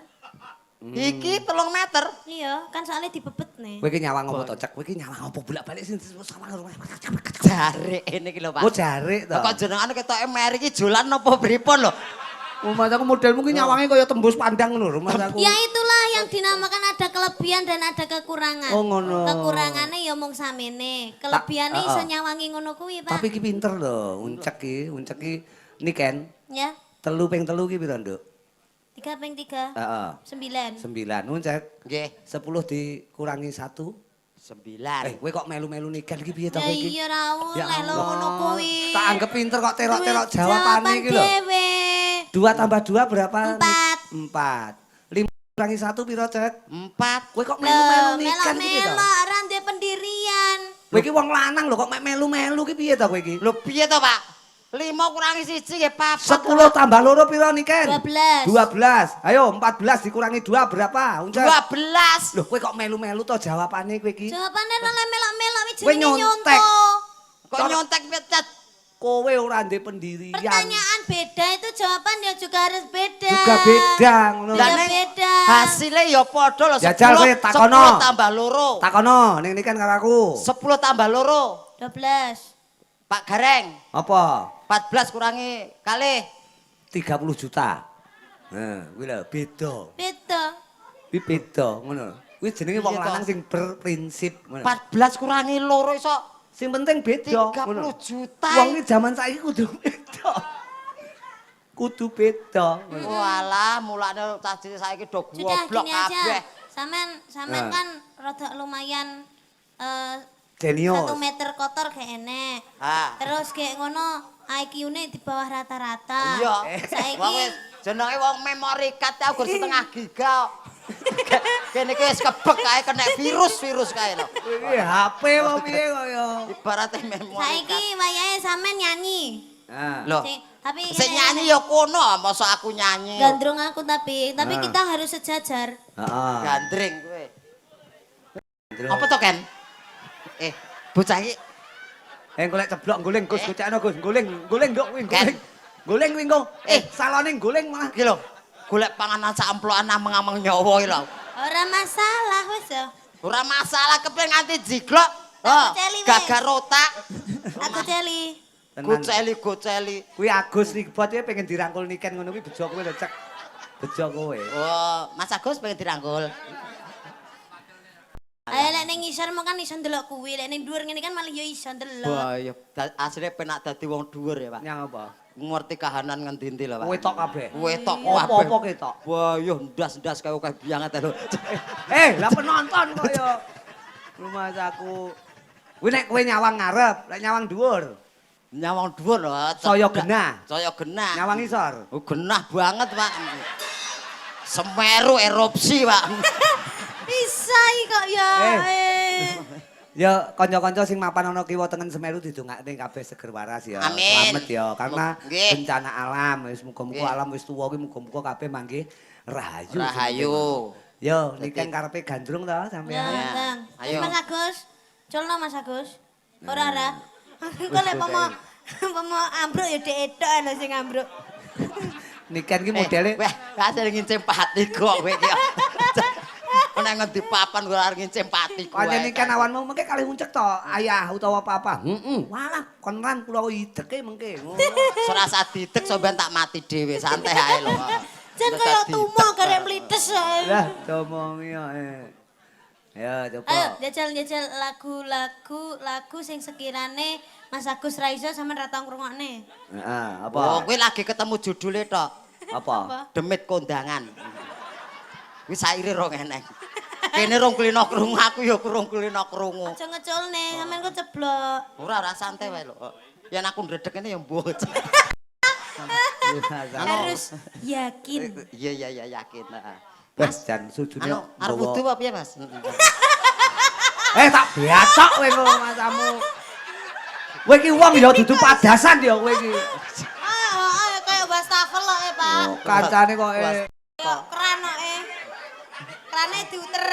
Iki 3 meter. Iya, kan soalnya dibebet nih. Kowe iki nyawang apa to, Cek? Kowe iki nyawang apa bolak-balik sing sawang. Jarik ini iki lho, Pak. Oh, jarik to. Kok jenengane ketoke meri iki jolan apa pripun lho? Mas aku modelmu ki nyawange kaya tembus pandang ngono lho, Mas aku. Ya itulah yang dinamakan ada kelebihan dan ada kekurangan. Oh, ngono. Kekurangannya ya mung samene. Kelebihane iso nyawangi ngono kuwi, Pak. Tapi iki pinter lho, uncek iki Niken. Ya. 3 ping 3 ki piro, Nduk? 3 ping 3. Heeh. 9. 9. Uncek. Nggih. 10 dikurangi 1. 9. Kowe kok melu-melu Niken iki piye to kowe iki? Ya iya ra oleh lho ngono kuwi. Tak anggap pinter kok terok-terok jawabane iki lho. 2 tambah 2 berapa? 4. 4. 5 kurangi 1 piro, Cek? 4. Kowe kok melu-melu Niken iki to? Melok-melok ora ndek pendirian. Kowe iki wong lanang lho kok mek melu-melu ki piye to kowe iki? Lho piye to, Pak? 5 kurangi 1 nggih 4. 10 tambah 2 piro Niken? 12. 12. Ayo 14 dikurangi 2berapa? Uncek. 12. Lho kowe kok melu-melu to jawabane kowe iki? Jawabane ora melok-melok kuwi Kowe jenenge nyontek. nyontoh. Kok nyontek piye, Cat? Kowe ora ndek pendirian. Pertanyaan beda itu jawaban ya juga harus beda. Juga beda ngono. Lah beda. Hasilnya ya padha lho. Jajal kowe takono. 10 tambah 2. Takono ning Niken karo aku. 10 tambah 2. 12. Pak Gareng. Apa? 14 kurangi kalih 30 juta. Nah, kuwi lho beda. Beda. Kuwi beda ngono. Kuwi jenenge wong lanang sing berprinsip ngono. 14 kurangi 2 iso sing penting beda 30 juta. Wong iki jaman saiki kudu beda. Kudu beda. Walah, mulane cah cilik saiki do goblok kabeh. Sampean kan rada lumayan jenius. 1 meter kotor gak enek. Terus kayak ngono IQ-ne di bawah rata-rata. Iya. Saiki jenenge wong memori card aku gur setengah giga. Kene iki wis kebek kae kena virus-virus kae lho. Iki HP apa piye kok ya. Ibarate memori. Saiki wayahe sampean nyanyi. Heeh. Lho. Tapi sing nyanyi ya kono, mosok aku nyanyi. Gandrung aku tapi kita harus sejajar. Heeh. Gandring kowe. Apa to, Ken? Bocah iki golek ceblok guling Gus, gocekno Gus, guling, guling nduk kuwi guling. Guling kuwi engko. Salone guling malah. Iki lho, golek panganan sak amplokan ameng-ameng nyawa iki lho. Ora masalah wis ya. Ora masalah kepen nganti jiglok. Oh, goceli wis. gagar otak. Tak goceli. Tenan. Goceli goceli. Kuwi Agus Nikbot ya pengen dirangkul Niken ngono kuwi bejo kowe lho, Cek. Bejo kowe. Oh, Mas Agus pengen dirangkul. Ayo lek ning ngisor mau kan iso ndelok kuwi, lek ning dhuwur ngene kan malah ya iso ndelok. Wah, ya asline penak dadi wong dhuwur ya, Pak. Nyang apa? Ngerti kahanan ngendi-endi lho, Pak. Wetok kabeh. Wetok kabeh. Apa-apa ketok. Wah, yo ndas-ndas kaya akeh banget lho. Eh, lah penonton kok ya. Rumah aku. Kuwi nek kowe nyawang ngarep, lek nyawang dhuwur, Nyawang dhuwur lho. Saya genah. Saya genah. Nyawang isor. Oh, genah banget, Pak. Semeru erupsi, Pak. Bisa kok ya. Eh. Eh. Ya kanca-kanca sing mapan ana kiwa tengen Semeru didongakne kabeh seger waras ya. Amin. Slamet ya karena Nggih. bencana alam wis muga-muga Nggih. alam wis tuwa kuwi muga-muga kabeh manggih rahayu. Rahayu. Yo niken karepe gandrung to sampean. Ya, Ya. Bang. Ayo. Mas Agus, culno Mas Agus. Ora ora. Engko lek pomo pomo ambruk ya dhek ethok lho sing ambruk. Niken ki modele Wah, asal ngincim pati kok kowe iki. Nek ngendi papan ora arep ngincim pati kowe. Pancen niken awanmu mengke kalih uncek to ayah utawa papa. Heeh. Walah kon ran kula ideke mengke. Ngono. Ora usah didek sampean tak mati dhewe, santai ae lho. Jan kaya tumo garek mlites ae. Lah diomongi kok. Eh. Ya coba. Ayo jajal-jajal lagu-lagu lagu sing sekirane Mas Agus ra iso sampean ra tau ngrungokne. Heeh, apa? Oh, kowe lagi ketemu judule tok. Apa? Demit kondangan. Kuwi saire rong eneng. Kene rong kulino krungu, aku ya rong kulino krungu. Aja ngeculne, sampean kok ceblok. Ora ora santai wae lho. Yen aku ndredeg ngene ya mbuh. Harus yakin. Iya iya iya yakin, heeh. Wes jan sujune Anu arep wudu apa piye, Mas? Eh tak biacok kowe kok masamu. Kowe iki wong ya dudu padasan ya kowe iki. Ah, ah, kayak wastafel kok eh, Pak. Oh, kancane kok eh. Kayak keran kok eh. Kerane diuter.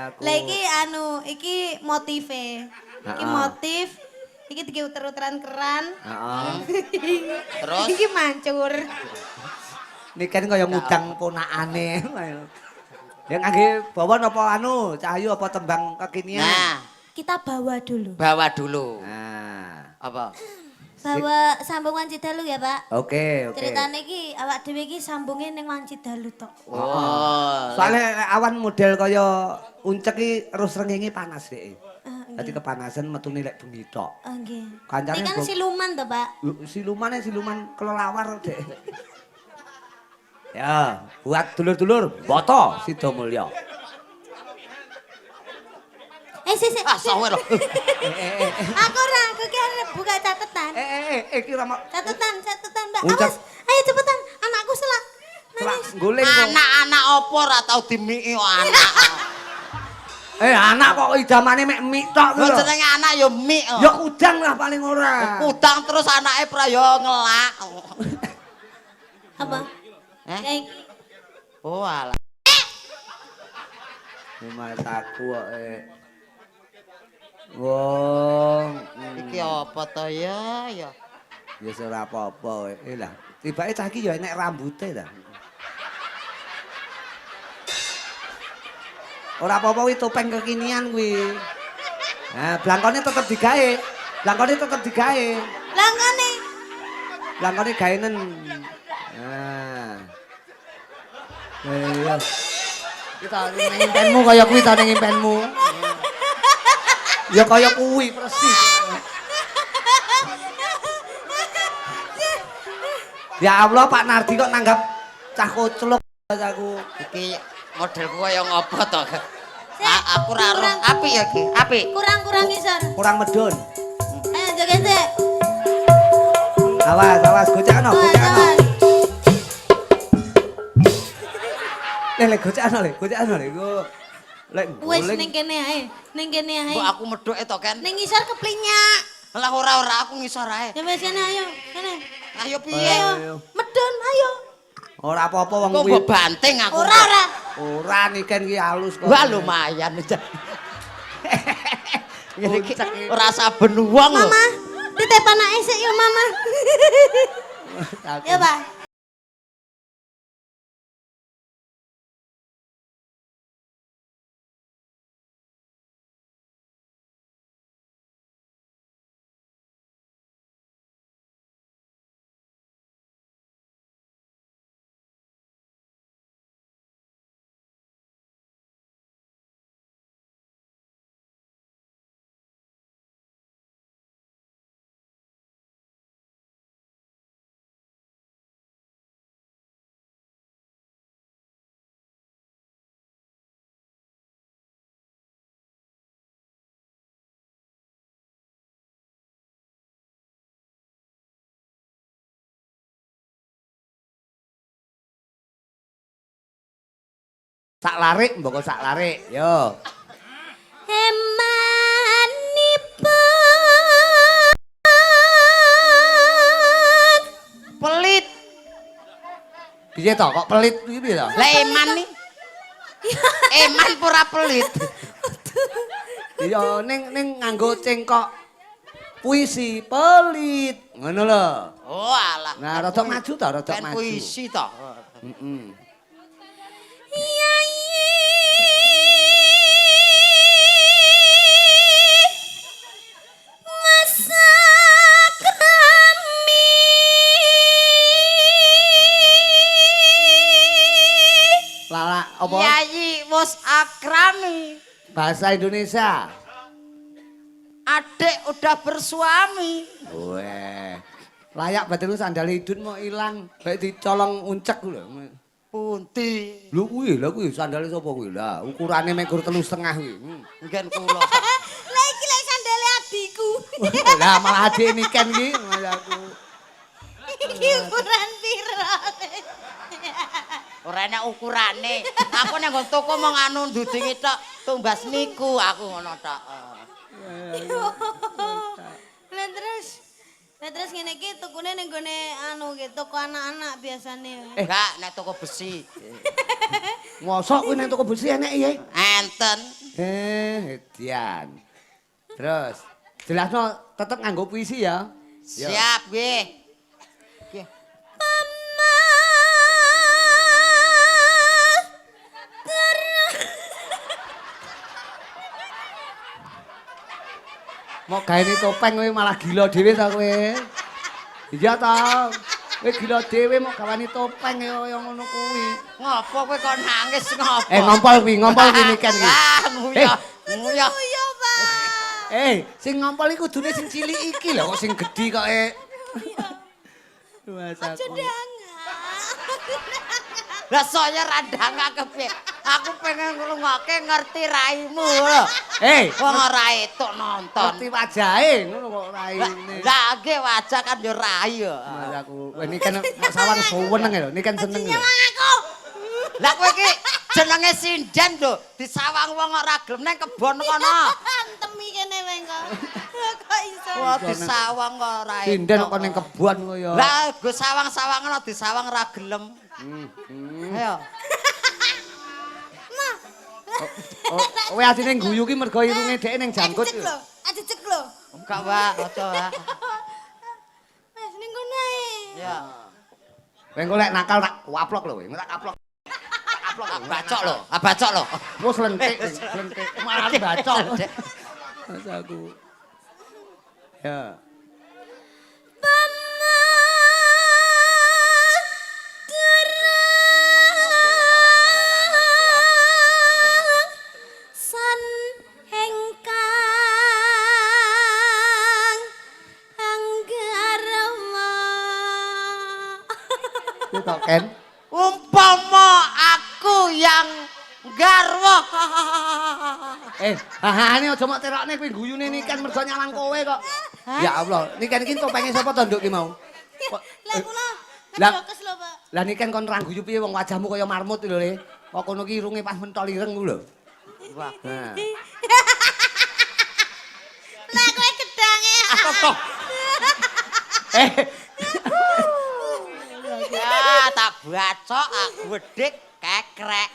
Aku. Lah iki anu, iki motive. Iki motif, iki diuter-uteran keran. Heeh. Terus Iki mancur. Niken kaya ngudang ponakane. Ya ngangge bawa napa anu, Cahyu apa tembang kekinian? Nah, Kita bawa dulu. bawa dulu. Nah. Apa? Bawa sambung Wanci Dalu ya, Pak. Oke, oke. Ceritane iki awak dhewe iki sambunge ning Wanci Dalu tok. Oh. Soalnya awan model kaya uncek iki terus srengenge panas dhek. Ah, Dadi kepanasan metune lek bengi tok. Oh, nggih. Kancane Ini kan siluman to, Pak. Silumane siluman kelelawar dek. Ya, buat dulur-dulur, Boto Sidomulyo. Eh, sik sik. Ah, sawe lho. Aku ora, aku ki arep buka catatan. Eh, iki ora Catatan, catatan, Mbak. Uncek. Awas, ayo cepetan, anakku selak. selak guling kok. Anak-anak apa ora tau dimiki kok anak. Eh, anak kok idamane mek mik tok Lho lho. jenenge anak ya mik. kok. Ya kudang lah paling ora. Kudang terus anake pra ya ngelak. Apa? Eh? Eh, Oh alah. Mataku kok eh. Wong, Iki apa to ya ya? Ya wis ora apa-apa. Eh lah, tibake cah iki ya enek rambute ta. Ora apa-apa kuwi topeng kekinian kuwi. Nah, blangkone tetep digawe. Blangkone tetep digawe. Blangkone. Blangkone gaenen. Nah. Eh, iya. Kita ning impenmu kaya kuwi ta ning impenmu. Ya kaya kuwi persis. Ya Allah Pak Nardi kok nanggap cah koclok aku. Iki modelku kaya ngopo to? Aku ora roh. Apik ya iki, apik. Kurang-kurang isor. Kurang medun. Ayo joget sik. Awas, awas, gocekno, Awas, gocekno. awas. Le, le gocekno le, gocekno le. Go. Lek Wis guling. ning kene ae, ning kene ae. Mbok aku medhoke to, Ken. Ning ngisor keplinyak. Lah ora ora aku ngisor ae. Ya wis kene ayo, kene. Ayo piye? Ayo, medun ayo. Ora apa-apa wong Kok kuwi. mbok banting aku. Ora ora. Ora niken ki halus kok. Wah lumayan. Ngene iki ora saben wong lho. Mama, titip anake sik yo Mama. Ya, Pak. Sak larik mboko sak larik. Yo. Emanipun Pelit. Piye to kok pelit kuwi piye to? Lah eman nih. Eman pura pelit. Iya ning ning nganggo cengkok puisi pelit. Ngono lho. Oh alah. Nah, rada maju to, rada Ben maju. puisi to. Heeh. Yayi Masa kami. Lala apa? Yayi wis akrami. Bahasa Indonesia. Adik udah bersuami. Weh. Layak berarti lu sandal idun mau ilang, baik dicolong uncek lho. Pundi? Lho kuwi, lha kuwi sandale sapa kuwi? Lah ukurane mek gur 3,5 kuwi. Nggen kula. Lah iki lek sandale adikku. Lah malah adik niken iki malah aku. Iki ukuran piro? Ora enek ukurane. Aku nang nggon toko mong anu ndudingi tok, tumbas niku aku ngono tok. Lah terus ngene iki tukune ning gone anu ki toko anak-anak biasane. Enggak, nek toko besi. Mosok kuwi nang toko besi enek ya? Enten. Edian. Terus jelasno tetep nganggo puisi ya. Yo. Siap nggih. Nggih. Mau gaene topeng kowe malah gila dhewe ta kowe. Iya ta. Kowe gila dhewe mau gawani topeng ya kaya ngono kuwi. Ngopo kowe kok nangis ngopo? Ngompol kuwi, ngompol kuwi niken kuwi. Ah, nguyah. Nguyah. Iya, Pak. Sing ngompol iku kudune sing cilik iki lho kok sing gedhi kok e. Mas Aja aku. dangak. Lah saya randangake kepiye? Aku pengen ngrungokke ngerti raimu lho. Wong ora etuk nonton. Ngerti wajahe ngono kok raine. Lah nggih wajah kan yo rai yo. Mas aku, weh niken mok sawang suweneng lho, niken seneng lho. Aku. Lah kowe iki jenenge sinden lho, disawang wong ora gelem nang kebon kono. Antemi kene wae kok. Kok iso? Wah, disawang kok ora etuk. Sinden kok ning kebon kaya. Lah go sawang-sawang ngono disawang ora gelem. Ayo. Oh, kowe asine guyu ki mergo irunge dhek ning janggut. Ajejek lho, ajejek lho. Enggak, Pak, aja, Pak. Wes ning kono ae. Ya. Kowe engko lek nakal tak waplok lho, kowe tak kaplok. Kaplok. Bacok lho, bacok lho. Wes lentik, lentik. Malah bacok. Mas aku. Ya. San engkang anggarwa. Ku tok Ken. Umpama aku yang garwa. Hahane aja mok terokne kuwi guyune niken mergo nyawang kowe kok. Ya Allah, niken iki topenge sapa to nduk ki mau? Kok Lah kula Lah- ngejokes lho, Pak. Lah niken kon ra guyu piye wong wajahmu kaya marmut lho Le. Kok kono ki irunge pas mentol ireng ku lho. Wah. Nah. Lah kowe gedange. Eh, Ya, tak bacok aku wedik kekrek.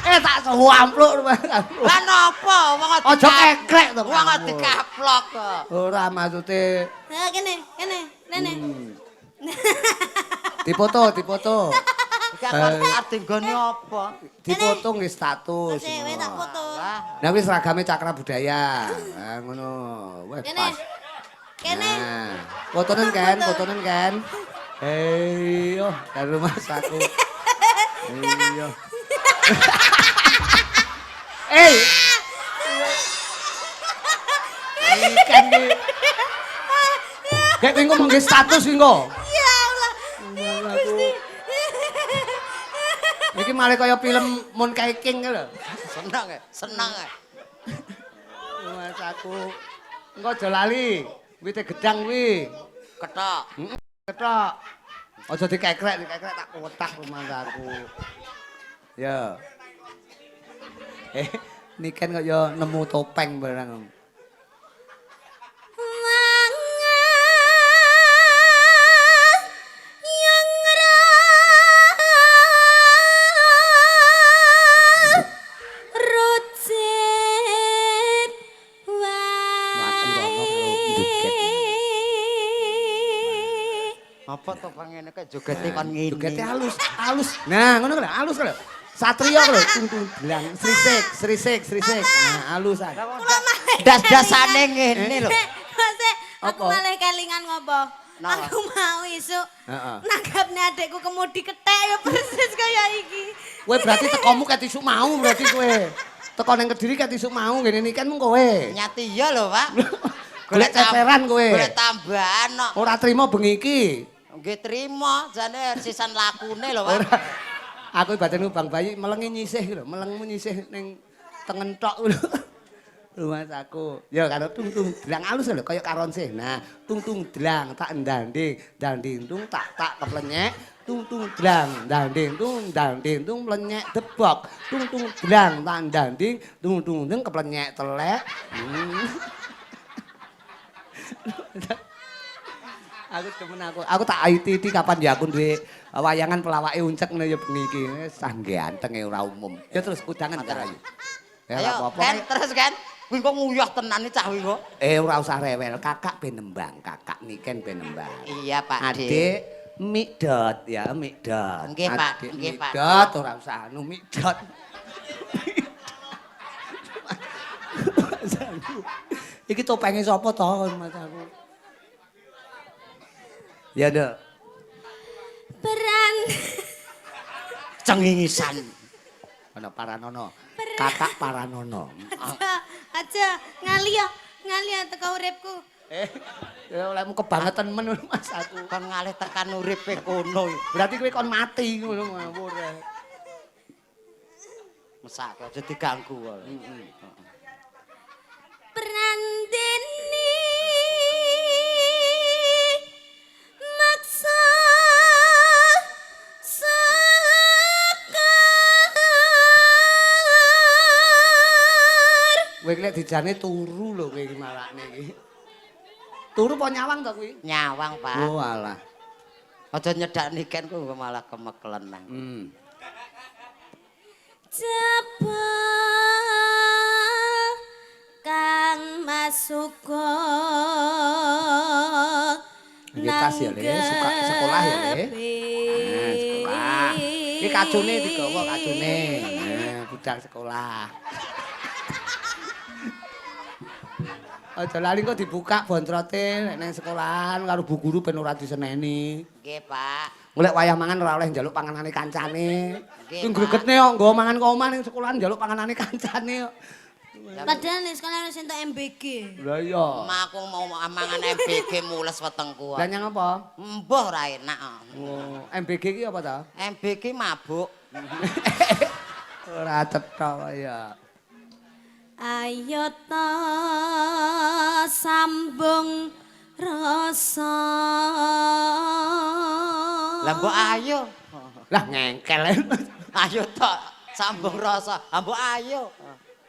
Tak suampluk. Lah napa wong Aja kekrek to. Wong dikaplok kok. Ora maksude Nah, kene, kene, rene. dipoto, dipoto. Iki aku arep dinggone apa? Dipoto nggih status. Sik, weh tak foto. Wah, Nah kuwi seragame Cakra Budaya. Nah ngono. Weh Kene. pas. Kene. Nah, fotonen Ken, fotonen Ken. Iya, karo Mas aku. Iya. Eh. Ikan iki. Kayak kowe ngomong status kuwi engko. Ya Allah. Gusti. Iki malah kaya film Moon King lho. seneng ya, seneng ya. Mas aku. Engko aja lali. Wite gedang kuwi. Ketok. Ketok. Aja dikekrek, dikekrek tak kotak rumah aku. Ya. Niken kok ya nemu topeng barang. Apa to pangene kok jogete kon ngene. Jogete halus, halus. Nah, ngono lho, halus lho. Satrio lho, tung tung srisik, srisik, srisik. Nah, halusan. Das-dasane ngene lho. Aku malah kelingan ngopo? Aku mau isuk. Nanggapne adekku kemudi kethek ya persis kaya iki. Kowe berarti tekomu ket isuk mau berarti kowe. Teko nang Kediri ket isuk mau ngene iki kan mung kowe. Nyati iya lho, Pak. Golek ceperan kowe. Golek tambahan kok. Ora trimo bengi iki. Nggih trimo, jane sisan lakune lho, Pak. Aku batinku Bang Bayi melengi nyisih lho, melengmu nyisih ning tengen tok lho. Mas aku. Ya karo tung tung dlang alus lho kaya karonsih. Nah, tung tung dlang tak ndanding, danding tung tak tak keplenyek, tung tung dlang danding tung danding tung plenyek debok, tung tung dlang tak ndanding, tung tung tung keplenyek telek. Aku demen aku. Aku tak ITT kapan ya aku duwe wayangan pelawake uncek ngono ya bengi iki. Sangge antenge ora umum. Ya terus kudangan karo ayu. Ya ora apa-apa. Kan terus kan. Kuwi kok nguyah tenan iki cah kuwi kok. Ora usah rewel, kakak ben nembang, kakak niken ben nembang. Iya, Pak. Adik mikdot ya, mikdot. Nggih, Pak. Nggih, Pak. Mikdot ora usah anu mikdot. Iki topenge sapa to Mas aku? Ya, Nduk. Peran cengingisan. Ana Paranono. Kakak Paranono. Aja, ngali ya, ngali ya teko uripku. Ya olehmu kebangetan men Mas aku. Kon ngalih tekan uripe kono. Berarti kowe kon mati ngono ngawur. Mesake aja diganggu kok. Heeh. Prandeni maksa sekar. Kowe iki lek dijane turu lho kowe iki malakne iki. Turu apa nyawang to kuwi? Nyawang, Pak. Oh alah. Aja nyedak niken kuwi malah kemekelen nang. Jebul Kang Masuko. Nggih tas ya, Le, suka sekolah ya, Le. Nah, sekolah. Iki kacune digawa kacune. Nah, budal sekolah. Aja lali kok dibuka bontrote nek nang sekolahan karo bu guru ben ora diseneni. Nggih, Pak. Golek wayah mangan ora oleh njaluk panganane kancane. Nggih, Kuwi gregetne kok nggawa mangan kok omah ning sekolahan njaluk panganane kancane kok. Padahal ning sekolah wis entuk MBG. Lah iya. Mak aku mau mangan MBG mules wetengku. Lah nyang apa? Mbah ora enak. Oh, MBG ki apa ta? MBG mabuk. Ora cetha ya. Ayo ta sambung rasa. Lah mbok ayo. Lah ngengkel. Ayo ta sambung rasa. Lah mbok ayo.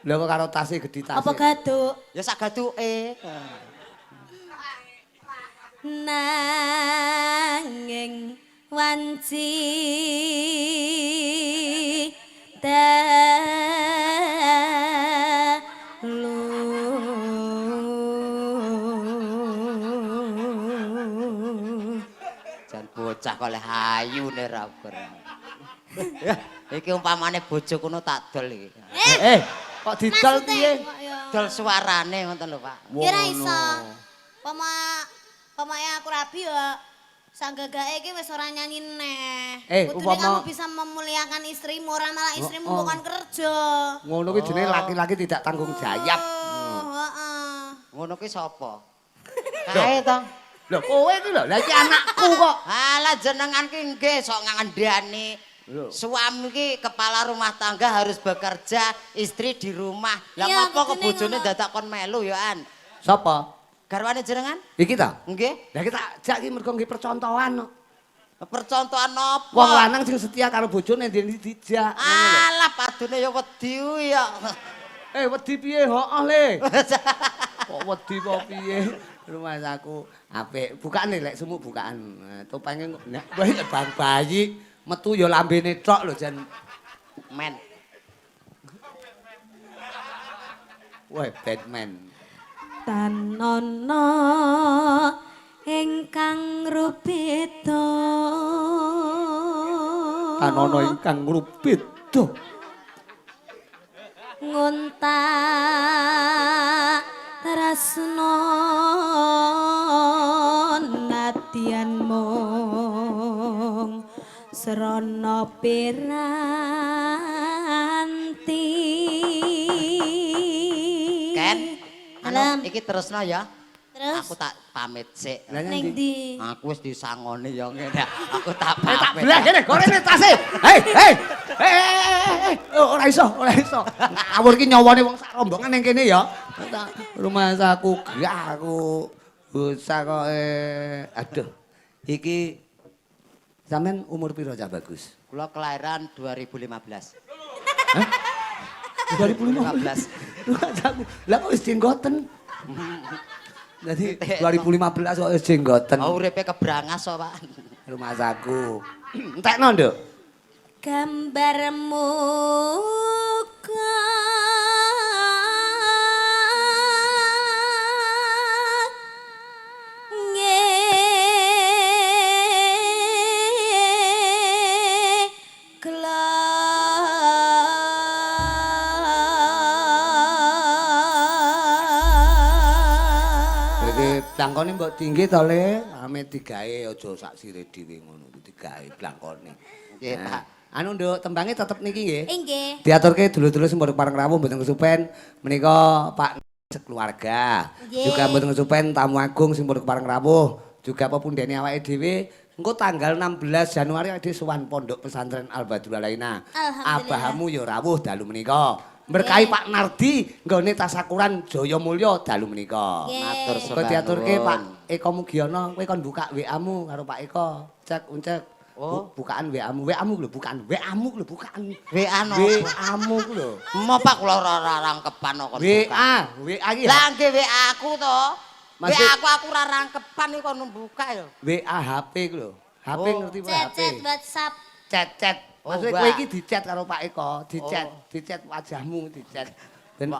Lah kok karo tase gedhi tase. Apa gaduk? Ya sak gaduke. Nanging wanci dalu. Jan bocah kok oleh ayune ra ukur. Iki umpamane bojo kono tak dol iki. Kok didol piye? Dol suarane ngoten lho, Pak. Ya ora iso. Pamake aku rabi ya sanggagake iki wis ora nyanyi neh. Kudune kamu bisa memuliakan istrimu, ora malah istrimu bukan kerja. Ngono kuwi jenenge laki-laki tidak tanggung jawab. Heeh. Ngono kuwi sapa? Kae to. Lho kowe iki lho, lha iki anakku kok. Alah jenengan ki nggih sok ngandani. Suami ki kepala rumah tangga harus bekerja, istri di rumah. Lah ngopo kok bojone dadak kon melu ya an? Sapa? Garwane jenengan? Iki ta? Nggih. Lah iki tak jak iki mergo nggih percontohan kok. Percontohan apa? Wong lanang sing setia karo bojone ndi dijak. Alah padune ya wedi kuwi ya. Eh wedi piye? Heeh le. Kok wedi apa piye? Rumahku apik. Bukane lek sumuk bukaan. Topenge nek bang bayi metu ya lambene tok lho jan. Men. Wah, Batman. Tanono ingkang rubeda. Tanono ingkang rubeda. Ngontak tresno nadyan mung srana piranti. Ken, anu iki terusno ya. Terus? Aku tak pamit sik. Ning ndi? Aku wis disangoni ya ngene. Aku tak pamit. Tak belah kene, gorene tase. Hei, hei. Hei, ora iso, ora iso. Ngawur ki nyawane wong sak rombongan ning kene ya. Rumahku gah aku bocah kok aduh. Iki sampean umur piro Cah Bagus? Kula kelahiran 2015. Hah? 2015. Rumahku. Lah kok wis jenggoten. Jadi 2015 kok wis jenggoten. Oh uripe kebrangas kok, Pak. Rumahku. Entekno, Nduk. Gambarmu Blangkone mbok tinggi to Le, ame digawe aja sak sire dhewe ngono kuwi digawe blangkone. Nggih, Pak. Anu Nduk, tembange tetep niki nggih. Nggih. Diaturke dulur-dulur sing padha pareng rawuh mboten kesupen menika Pak sekeluarga. Juga mboten kesupen tamu agung sing padha pareng rawuh, juga pepundhene awake dhewe. Engko tanggal 16 Januari awake dhewe sowan Pondok Pesantren Al Badrul Alaina. Abahamu ya rawuh dalu menika. Berkahi Pak Nardi nggone tasakuran Jayamulya dalu menika. Matur sembah. Diaturke Pak Eko Mugiono, kowe kon buka WA-mu karo Pak Eko. Cek uncek. Oh. Bukaan WA-mu, WA-mu lho, bukaan WA-mu lho, bukaan. WA no. WA-mu ku lho. Mo Pak kula ora rangkepan kok kon WA, WA iki. Lah nggih WA aku to. WA aku ora rangkepan iki kon buka ya. WA HP ku lho. HP ngerti apa HP? Chat WhatsApp. Chat-chat. Maksudnya kowe iki di-chat karo Pak Eko, di-chat, di-chat wajahmu, di-chat. Ben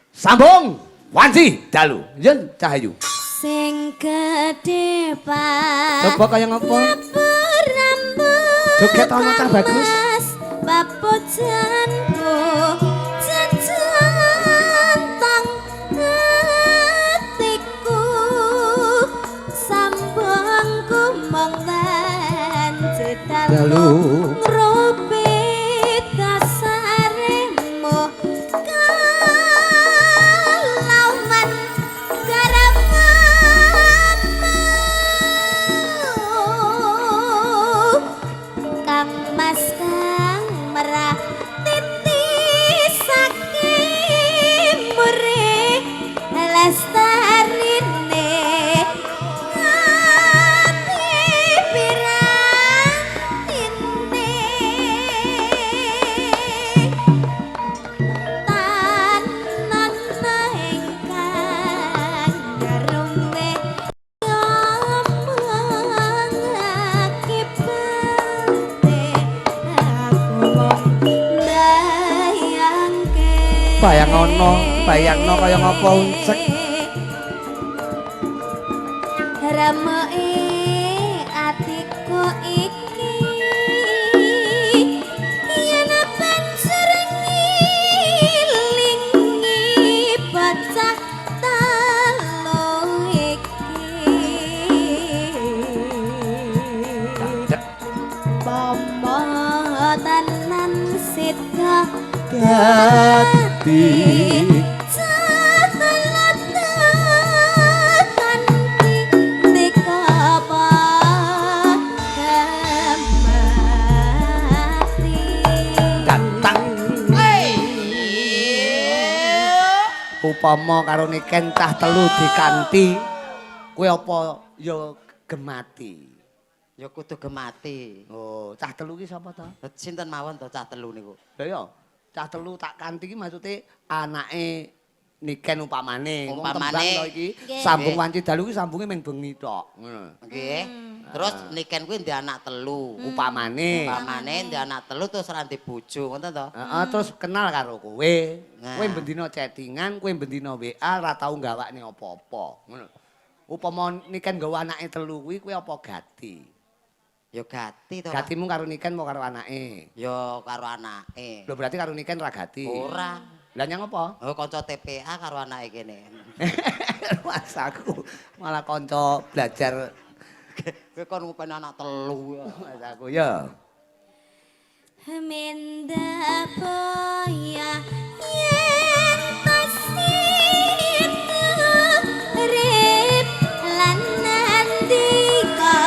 sambung wanci dalu. Yen Cahayu. Sing gedhe Pak. Coba kaya ngopo? Joget ana Cah Bagus. Papujanku jejantang atiku sambung kumong wanci dalu. Bayangno, bayangno kaya ngapa uncek. Rameke atiku iki yen banjur ngilingi bocah telu iki. Pomo tenan sida dadi upama karo Niken cah telu dikanti kowe apa ya gemati. Ya kudu gemati. Oh, cah telu ki sapa to? Sinten mawon to cah telu niku? Lah ya, cah telu tak kanthi ki maksude anake Niken upamane. Wong tembang to iki. Sambung wanci dalu ki sambunge ming bengi tok. Ngono. Nggih. Terus Niken kuwi ndek anak telu. Upamane. Upamane ndek anak telu terus ora ndek bojo, ngoten to? Heeh, terus kenal karo kowe. Kowe bendina chattingan, kowe bendina WA ora tau gawakne apa-apa. Ngono. Upama Niken nggawa anake telu kuwi kowe apa gati? Ya gati to. Gatimu karo Niken apa karo anake? Ya karo anake. Lho berarti karo Niken ora gati. Ora. Lah nyang apa? Oh kanca TPA karo anake kene. Mas aku malah kanca belajar. Kowe kon ngupeni anak telu ya. Mas aku ya. Menda boya yen tasih urip lan nandika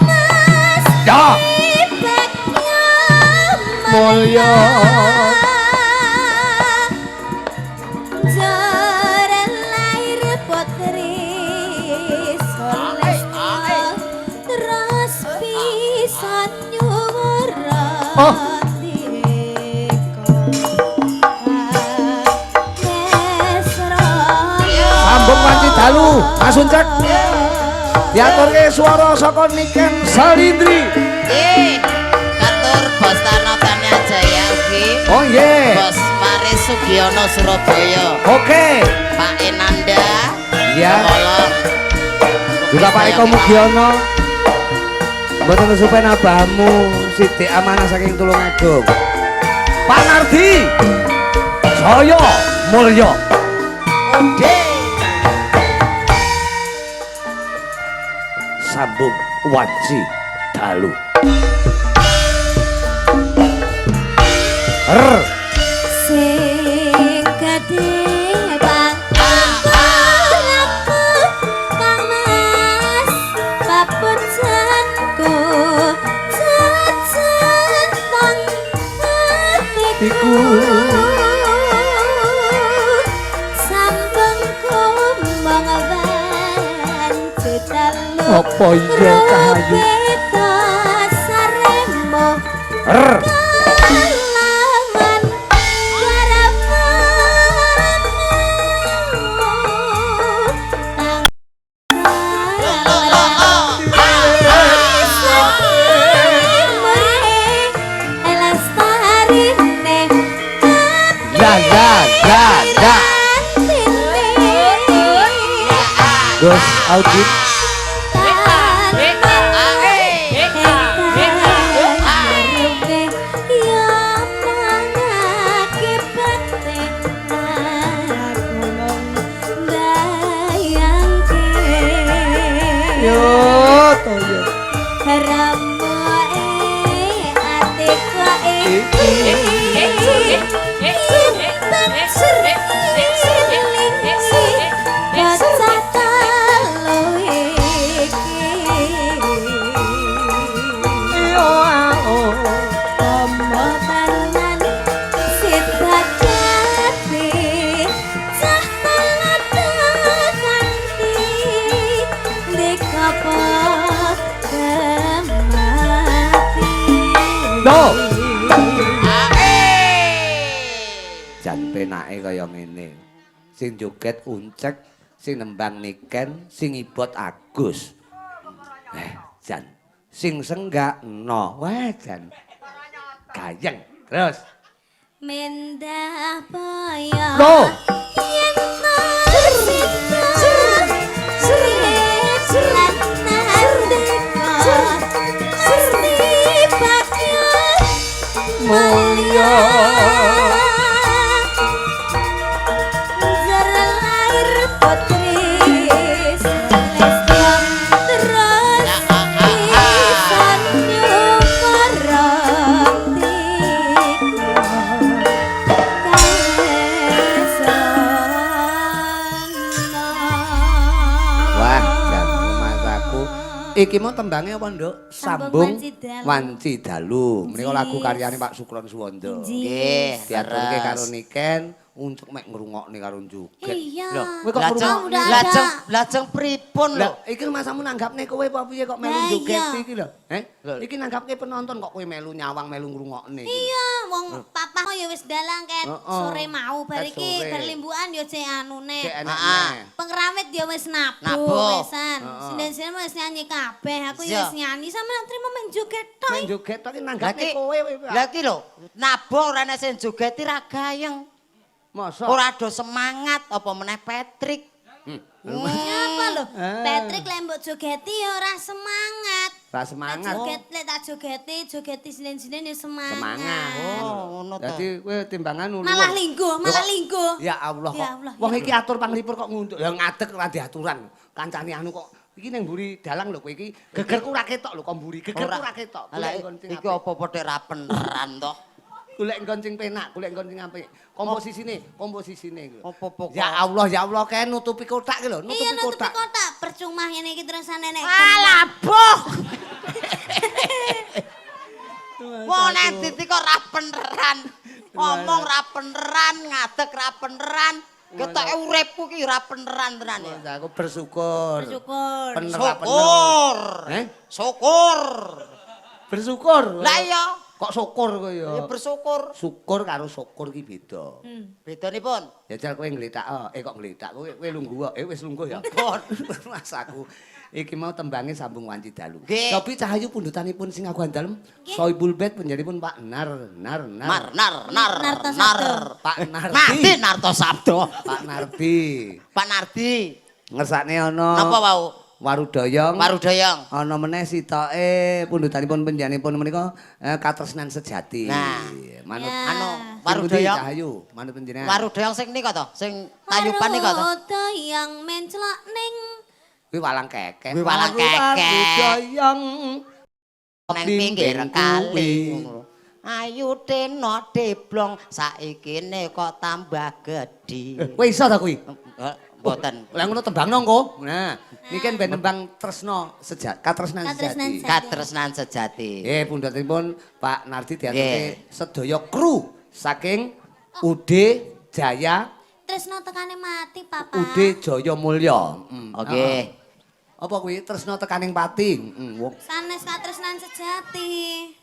mas ya bagya mulya. Oh. Sambung wanci dalu, Mas Uncek. Diaturke swara saka Niken Salindri. Nggih. Katur Bos Tarno Tania Jaya ugi. Oh nggih. Bos Faris Sugiono Surabaya. Oke. Pak Enanda. Iya. Juga Pak Eko Mugiono. Mboten kesupen abahmu Sidik Amanah saking Tulungagung. Pak Nardi Jaya Mulya. Ode. Sambung wanci dalu. R. Sing gedhe Bang Kang Mas papujanku cecentang atiku sambung kumbang wanci dalu. Apa iya kahayu? Saremo. R. Kalawan garapanmu kang La la la la. Gus Audit. Yo toyo. Loh. Jan penake kaya ngene. Sing joget Uncek, sing nembang Niken, sing ngibot Agus. Jan. Sing senggak no. Wah, jan. Gayeng. Terus. Mendah boyo. Loh. Yen tasih lan nandika mesti bagya Mulya. Jar lahir putri Sulistya terus pisan nyumarati Wah, jan rumangsaku. Iki mau tembangnya apa, Nduk? Sambung Wanci Dalu. Menika lagu karyane Pak Sukron Suwondo. Nggih, Diaturke karo Niken, Uncek mek ngrungokne karo joget. Iya. Lho, kowe kok Lajeng ngrungokne? Lajeng lajeng pripun lho? Lah, iki masamu nanggapne kowe apa piye kok melu joget iki lho? Heh? Iki nanggapke penonton kok kowe melu nyawang melu ngrungokne iki. Iya, wong papa ya wis dalang ket sore mau bar iki bar limbukan ya jek anune. Pengrawit ya wis nabuh wisan. Sinden-sinden wis nyanyi kabeh, aku ya wis nyanyi sampe nak trimo men joget tok. Men joget tok iki nanggapne kowe. Lah iki lho, nabuh ora ana sing jogeti ra gayeng. Masa? Ora do semangat apa meneh Patrick. Siapa lho? Patrick lek mbok jogeti ya ora semangat. Ora semangat. Joget lek tak jogeti, jogeti sinden-sinden ya semangat. Semangat. Oh, ngono to. Dadi kowe timbangan ngono. Malah lingguh, malah lingguh. Ya Allah kok. Wong iki atur panglipur kok ngunduk. Ya ngadeg ora diaturan. Kancane anu kok iki ning mburi dalang lho kowe iki. Gegerku ora ketok lho kok mburi. Gegerku ora ketok. Lah iki apa padha ra peneran to? Golek nggon sing penak, golek nggon sing apik. Komposisine, komposisine iku. Apa-apa. Ya Allah, ya Allah, kae nutupi kotak iki lho, nutupi iya, kotak. Iya, nutupi kotak. Percuma ngene iki terusan nenek. Alah, boh. Wong nang dadi kok ra peneran. Ngomong ra peneran, ngadeg ra peneran. Ketoke uripku ki ra peneran tenan ya. Aku bersyukur. Bersyukur. Syukur. Eh? Syukur. Bersyukur. Lah iya. Kok syukur kowe ya? Ya bersyukur. Syukur karo syukur ki beda. Bedanipun? Jajal kowe ngletak, kok ngletak kowe kowe lungguh, wis lungguh ya. Pun. Mas aku iki mau tembange sambung wanci dalu. Nggih. Cobi Cahayu pundhutanipun sing aguhan dalem Sohibul Bait panjenenganipun Pak Nar Nar Nar. Mar Nar Nar Nar. Pak Nardi. Nardi Narto Sabdo. Pak Nardi. Pak Nardi. Ngersakne ana. Napa wau? Warudoyong. Warudoyong. Ana meneh sitoke pundhutanipun panjenenganipun menika katresnan sejati. Nah, manut ya. Anu Warudoyong. Cahayu, manut panjenengan. Warudoyong sing nika to, sing tayuban nika to. Warudoyong menclok ning kuwi walang kekek. Kuwi walang kekek. Warudoyong nang pinggir kali. Ayu teno deblong saikine kok tambah gedhi. Kowe iso ta kuwi? Mboten. Lah ngono tembangno engko. Nah, niki kan ben tembang tresno sejati, katresnan sejati. Katresnan sejati. Nggih, pundhutipun Pak Nardi diaturke sedaya kru saking UD Jaya Tresno tekane mati, Papa. UD Jaya Mulya. Oke. Apa kuwi tresno tekaning pati? Heeh. Sanes katresnan sejati.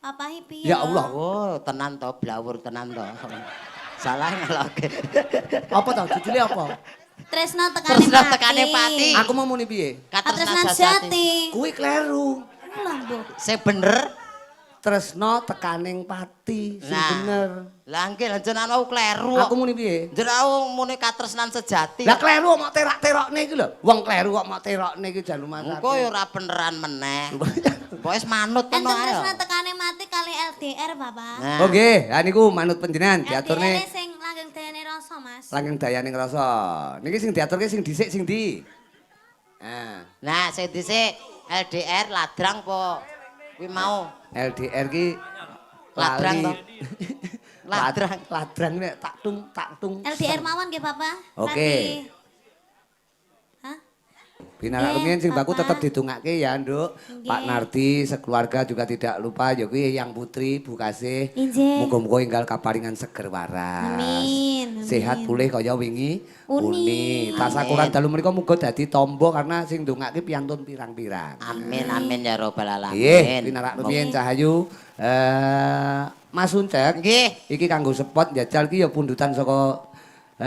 Papahi piye? Ya Allah. Oh, tenan to, blawur tenan to. Salah ngeloke. Apa to judule apa? Tresno tekane Tresno tekane pati. Aku mau muni piye? Katresnan sejati. Kuwi kleru. Lha mbok. Sing bener Tresno tekaning pati sing bener. Lah nggih lha jenengan wau kleru. Aku muni piye? Jenengan muni katresnan sejati. Lah kleru kok mok terak-terokne iki lho. Wong kleru kok mok terokne iki jan rumah. Engko ya ora beneran meneh. Pokoke manut ngono ae. Enten tresno tekane mati kali LDR, Bapak. Oh nggih, ha niku manut panjenengan diaturne. LDR sing langgeng dayane rasa, Mas. Langgeng dayane rasa. Niki sing diaturke sing dhisik sing ndi? Nah, nah sing dhisik LDR ladrang apa kuwi mau? LDR ki ladrang to. Ladrang, ladrang nek tak tung tak tung. LDR mawon nggih, Bapak. Oke. Hah? Binarak rumiyin sing baku tetep didongake ya, Nduk. Pak Nardi sekeluarga juga tidak lupa ya kuwi Yang Putri Bu Kasih. Muga-muga enggal kaparingan seger waras. Amin. Sehat pulih kaya wingi uni. Tasakuran dalu menika muga dadi tombo karena sing ndongake piantun pirang-pirang. Amin amin ya robbal alamin. Nggih, binarak rumiyin Cahayu Mas Uncek. Nggih. Iki kanggo spot njajal ki ya pundutan saka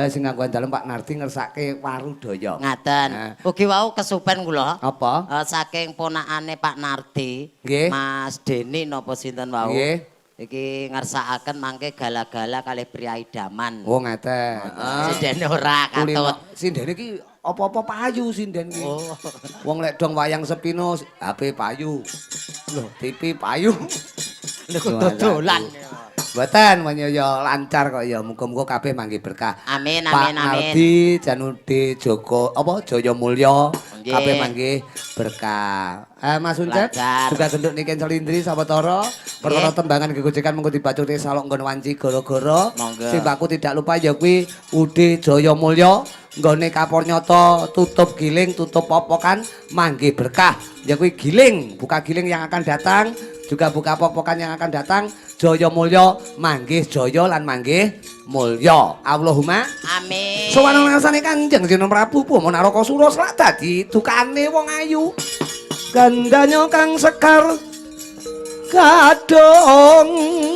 sing nganggo dalem Pak Nardi ngersake Warudoyong. Ngaten. Ugi wau kesupen kula. Apa? Saking ponakane Pak Nardi, nggih. Mas Deni napa sinten wau? Nggih. Iki ngersakaken mangke gala-gala kalih pria idaman. Oh ngaten. Sindene ora katut. Sindene iki apa-apa payu sinden iki. Oh. Wong lek dong wayang sepino HP payu. Lho, TV payu. Lho kok dodolan. Mboten ya lancar kok ya muga-muga kabeh manggi berkah. Amin amin Pak amin. Nardi Janude Joko apa Jaya Mulya kabeh manggi berkah. Mas Uncek juga genduk Niken Salindri sawetara perkara tembangan gegojekan mengko dibacute salok nggon wanci gara-gara. Sing baku tidak lupa ya kuwi UD Jaya Mulya nggone kapor nyoto tutup giling tutup popokan manggi berkah. Ya kuwi giling, buka giling yang akan datang. juga buka pok-pokan yang akan datang Jaya Mulya manggih jaya lan manggih mulya. Allahumma Amin. Sowan ngarsane Kanjeng Sina Prabu Bama Narakasura selak dadi dukane wong ayu. Gandanya kang sekar gadong.